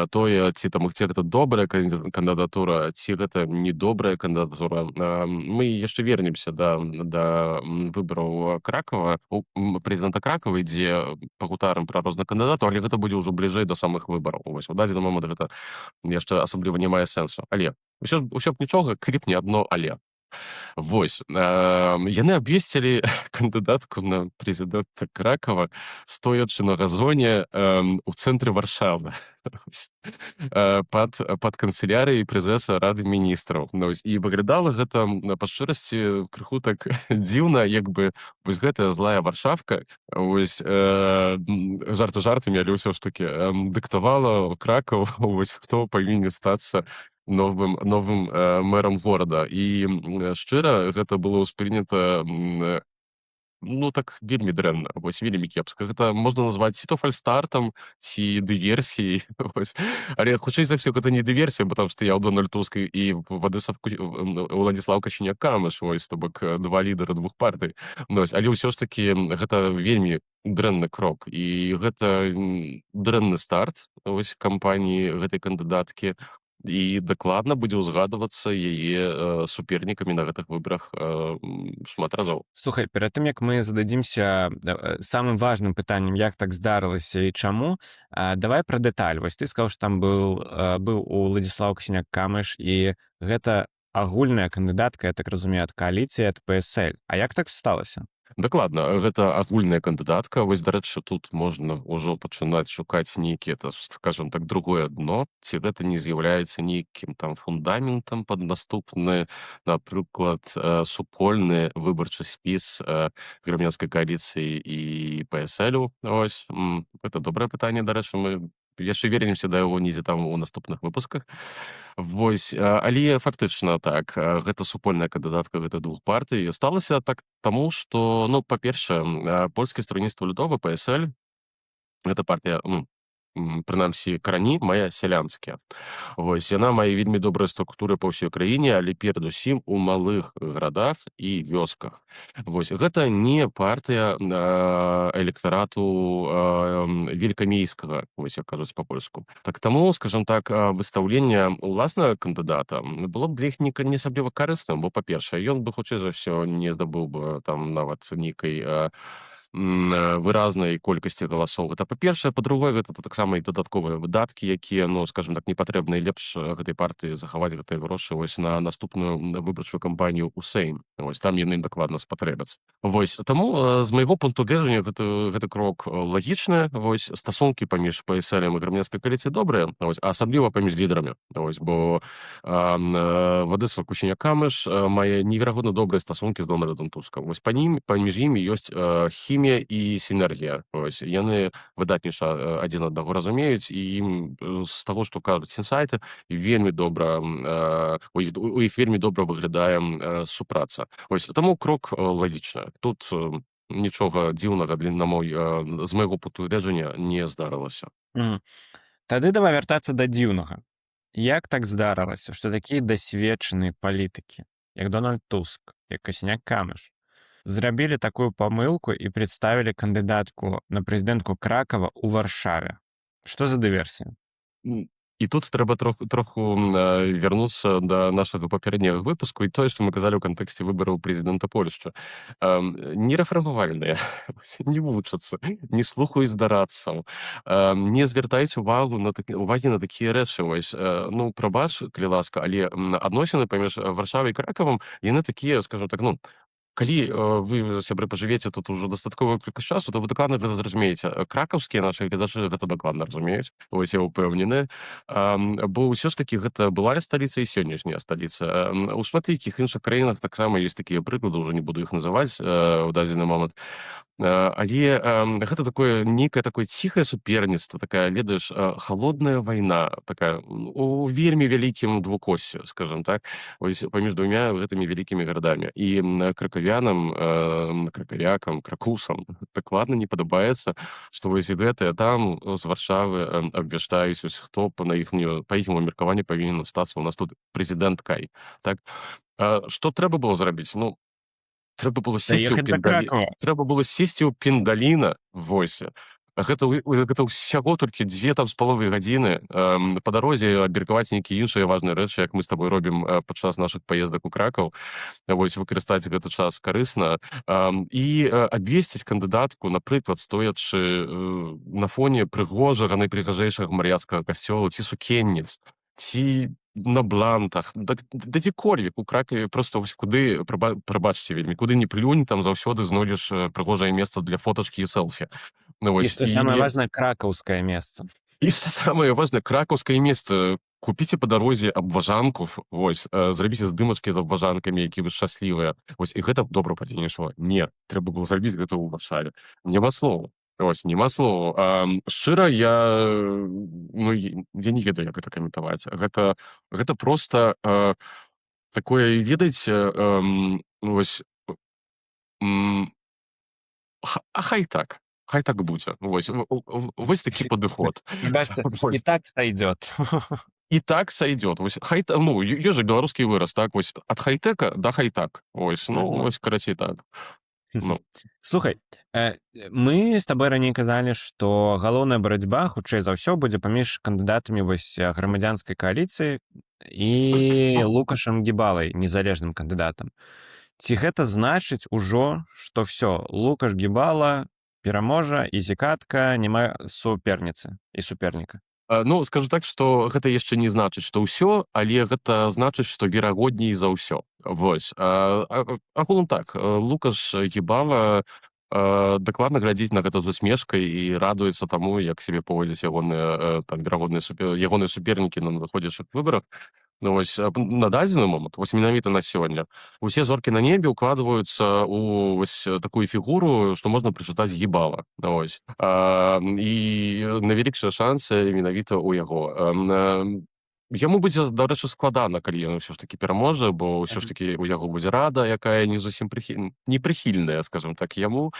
тое, ці там, ці гэта добрая кандыдатура, ці гэта недобрая кандыдатура. Мы яшчэ вернемся да выбараў Кракава, прэзідэнта Кракава, дзе пагутарым пра розных кандыдатаў, але гэта будзе ўжо бліжэй да самых выбараў. Вось у дадзены момант гэта яшчэ асабліва не мае сэнсу. Але ўсё б нічога, калі б не адно але. Вось, яны абвесцілі кандыдатку на прэзідэнта Кракава, стоячы на газоне у цэнтры Варшавы. Вось. Пад канцылярыяй прэзэса Рады міністраў. Ну, вось, і выглядала гэта, па шчырасці, крыху так дзіўна, як бы вось гэтая злая Варшавка, вось, жарты жартамі, але ўсё ж такі, дыктавала Кракаў, вось, хто павінен стацца новым мэрам горада. І, шчыра, гэта было ўспрынята, ну, так вельмі дрэнна, вось, вельмі кепска. Гэта можна назваць ці то фальстартам, ці дыверсіяй, вось. Але хутчэй за ўсё гэта не дыверсія, бо там стаяў Дональд Туск і Владыслав Уладзіслаў Касіняк-Камыш, вось, то бок два лідары двух партый. Ну, вось, але ўсё ж такі гэта вельмі дрэнны крок і гэта дрэнны старт, вось, кампаніі гэтай кандыдаткі, і дакладна будзе ўзгадвацца яе супернікамі на гэтых выбарах шмат разоў. Слухай, перад тым як мы зададзімся самым важным пытаннем, як так здарылася і чаму, давай пра дэталь. Вось ты сказаў, што там быў у Уладзіслаў Касіняк-Камыш, і гэта агульная кандыдатка, я так разумею, ад кааліцыі, ад ПСЛ. А як так сталася? Дакладна, гэта агульная кандыдатка. Вось, дарэчы, тут можна ўжо пачынаць шукаць нейкія, это, скажем так, другое дно, ці гэта не з'яўляецца нейкім там фундаментам пад наступны, напрыклад, супольны выбарчы спіс Грамадзянскай кааліцыі і ПСЛю. Ось, гэта добрае пытанне, дарэчы, мы яшчэ вернемся да яго недзе там у наступных выпусках. Вось, але фактычна так, гэта супольная кандыдатка гэтых двух партый. Сталася так таму, што, ну, па-першае, Польскае Строніцтва Людове, ПСЛ, гэта партыя, ну, прынамсі, карані мае сялянскія. Вось, яна мае вельмі добрыя структуры па ўсёй краіне, але перадусім у малых гарадах і вёсках. Вось, гэта не партыя электарату великамейскага, вось, як кажуць па-польску. Так таму, скажем так, выстаўленне ўласнага кандыдата было б для іх не асабліва карысным, бо, па-першае, ён бы хутчэй за ўсё не здабыў бы там нават нейкай выразнай колькасці галасоў. Гэта па-першае. Па-другое, гэта таксама і дадатковыя выдаткі, якія, ну, скажем так, не патрэбныя. Лепш гэтай партыі захаваць гэтыя грошы вось на наступную выбарчую кампанію ў Сейм. Вось там яны ім дакладна спатрэбяцца. Вось таму, з майго пункту гледжання, гэты крок лагічны. Вось стасункі паміж ПСЛ і Грамадзянскай кааліцыяй добрыя, вось, асабліва паміж лідарамі. Вось, бо Владыслав Касіняк-Камыш мае неверагодна добрыя стасункі з Дональдам Тускам. Вось па нім паміж імі ёсць хімія і сінергія. Вось яны выдатнейша адзін аднаго разумеюць, і ім, з таго, што кажуць інсайты, вельмі добра у іх вельмі добра выглядае супраца. Вось таму крок лагічны. Тут нічога дзіўнага для на мой з майго пункту гледжання не здарылася. Тады давай вяртацца да дзіўнага. Як так здарылася, што такія дасведчаныя палітыкі, як Дональд Туск, як Касіняк-Камыш, зрабілі такую памылку і прадставілі кандыдатку на прэзідэнтку Кракава ў Варшаве? Што за дыверсія? І тут трэба троху вярнуцца да нашага папярэдняга выпуску і тое, што мы казалі ў кантэксце выбараў прэзідэнта Польшчы. Не рэфармавальныя, не вучацца, не слухаюць дарадцаў, не звяртаюць увагу на так, увагі на такія рэчы. Вось, ну, прабач, калі ласка, але адносіны паміж Варшавай і Кракавам, яны такія, скажем так, ну, калі вы, сябры, пажывеце тут ужо дастатковую колькасць часу, то вы дакладна гэта зразумееце. Кракаўскія нашы гледачы гэта дакладна разумеюць, вось я ўпэўнены. Бо ўсё ж такі гэта былая сталіца і сённяшняя сталіца. У шматлікіх іншых краінах таксама ёсць такія прыклады, ўжо не буду іх называць ў дадзены момант. Але гэта такое нейкае такое ціхае суперніцтва, такая, ведаеш, холодная вайна, такая у вельмі вялікім двукоссю, скажем так, вось паміж двумя гэтымі вялікімі гарадамі. І кракавянам, кракавякам, кракусам дакладна не падабаецца, што вось і гэтыя там з Варшавы абвяшчаюць вось, хто па іхняму меркаванню павінен стацца у нас тут прэзідэнткай. Так, што трэба было зрабіць? Ну, трэба было сесці ў Даехаць да Кракава. Трэба было сесці ў Пендаліна. Вось гэта ўсяго толькі дзве там з паловай гадзіны, па дарозе абмеркаваць нейкія іншыя важныя рэчы, як мы з табой робім падчас нашых паездак у Кракаў. Вось выкарыстаць гэты час карысна і абвесціць кандыдатку, напрыклад, стоячы на фоне прыгожага, найпрыгажэйшага Мар'яцкага касцёла ці Сукенніц, ці на Блантах, да дзекольвек у Кракаве. Просто вось куды, прабачце вельмі, куды не плюнь, там заўсёды знойдзеш прыгожае месца для фотачкі і сэлфі. Ну, І вось, што самае важнае, кракаўскае месца. І што самае важнае, кракаўскае месца. Купіце па дарозе абважанку, вось, зрабіце здымачкі з абважанкамі, які вы шчаслівыя. Вось, і гэта б добра падзейнічала. Не, трэба было зрабіць гэта ў Варшаве. Няма слоў. Вось, няма слоў. Шчыра, я, ну, я не ведаю, як гэта каментаваць. Гэта просто такое, ведаеце, вось, а хай так. Хай так будзе. Вось, вось такі падыход. Бачце, і Вось. так сойдет. И так сойдет. Вось хай ну, ёсць жа беларускі выраз, так, вось ад хай-тэка да хай-так. Вось, ну, вось, карацей, так. Ну. Слухай, мы з табой раней казалі, што галоўная барацьба, хутчэй за ўсё, будзе паміж кандыдатамі вось Грамадзянскай кааліцыі і Лукашам Гібалай, незалежным кандыдатам. Ці гэта значыць ужо, што всё, Лукаш Гібала пераможа і зікатка, няма суперніцы і суперніка? Ну, скажу так, што гэта яшчэ не значыць, што ўсё, але гэта значыць, што верагодней за ўсё. Вось. Агулам так, Лукаш Гібала дакладна глядзіць на гэта з усмешкай і радуецца таму, як сябе паводзяць ягоныя там верагодныя ягоныя супернікі на надыходзячых выбарах. Ну, вось, на дадзены момант, вось менавіта на сёння, усе зоркі на небе укладваюцца ў вось такую фігуру, што можна прачытаць Гібала. Вось. І найвялікшыя шансы менавіта ў яго. Яму будзе, дарэчы, складана, калі ён ўсё ж такі пераможа, бо ўсё ж такі у яго будзе рада, якая не зусім непрыхільная, скажем так, яму.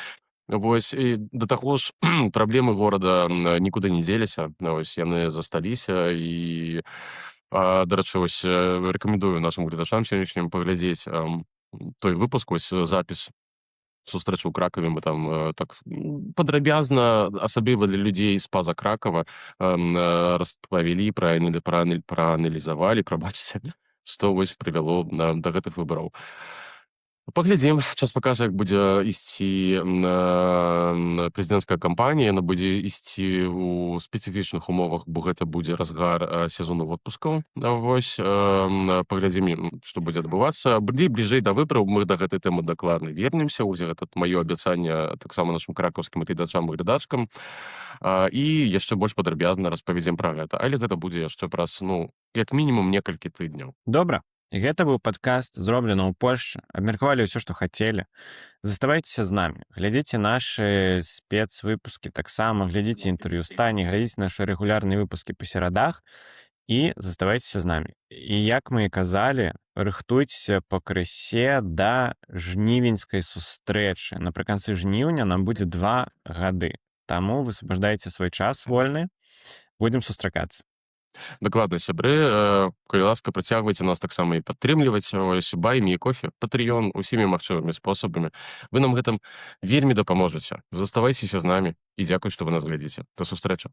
Вось, і да таго ж праблемы горада нікуды не дзеліся. Вось, яны засталіся. І, дарэчы, вось, рэкамендую нашым гледачам сённяшнім паглядзець той выпуск, вось запіс сустрэчы ў Кракаве. Мы там так падрабязна, асабліва для людзей з-па-за Кракава, распавялі, прааналізавалі, прабачце, што вось прывяло да гэтых выбараў. Паглядзім, час пакажа, як будзе ісці прэзідэнцкая кампанія. Яна будзе ісці ў спецыфічных умовах, бо гэта будзе разгар сезону водпускаў. Вось, паглядзім, што будзе адбывацца. Бліжэй да выбараў мы да гэтай тэмы дакладна вернемся. Вось гэта маё абяцанне таксама нашым кракаўскім гледачам і гледачкам. І яшчэ больш падрабязна распавядзем пра гэта. Але гэта будзе яшчэ праз, ну, як мінімум некалькі тыдняў. Добра. Гэта быў падкаст «Зроблена ў Польшчы». Абмеркавалі ўсё, што хацелі. Заставайцеся з намі. Глядзіце нашы спецвыпускі таксама, глядзіце інтэрв'ю з Таняй, глядзіце нашы рэгулярныя выпускі па серадах і заставайцеся з намі. І, як мы і казалі, рыхтуйцеся пакрысе да жнівеньскай сустрэчы. Напрыканцы жніўня нам будзе 2 гады. Таму высвабаждайце свой час вольны. Будзем сустракацца. Дакладна, сябры, калі ласка, працягвайце нас таксама і падтрымліваць, ось, Buy Me Coffee, Patreon, усімі магчымымі спосабамі. Вы нам гэтым вельмі дапаможаце. Заставайцеся з намі і дзякуй, што вы нас глядзіце. Да сустрэчы.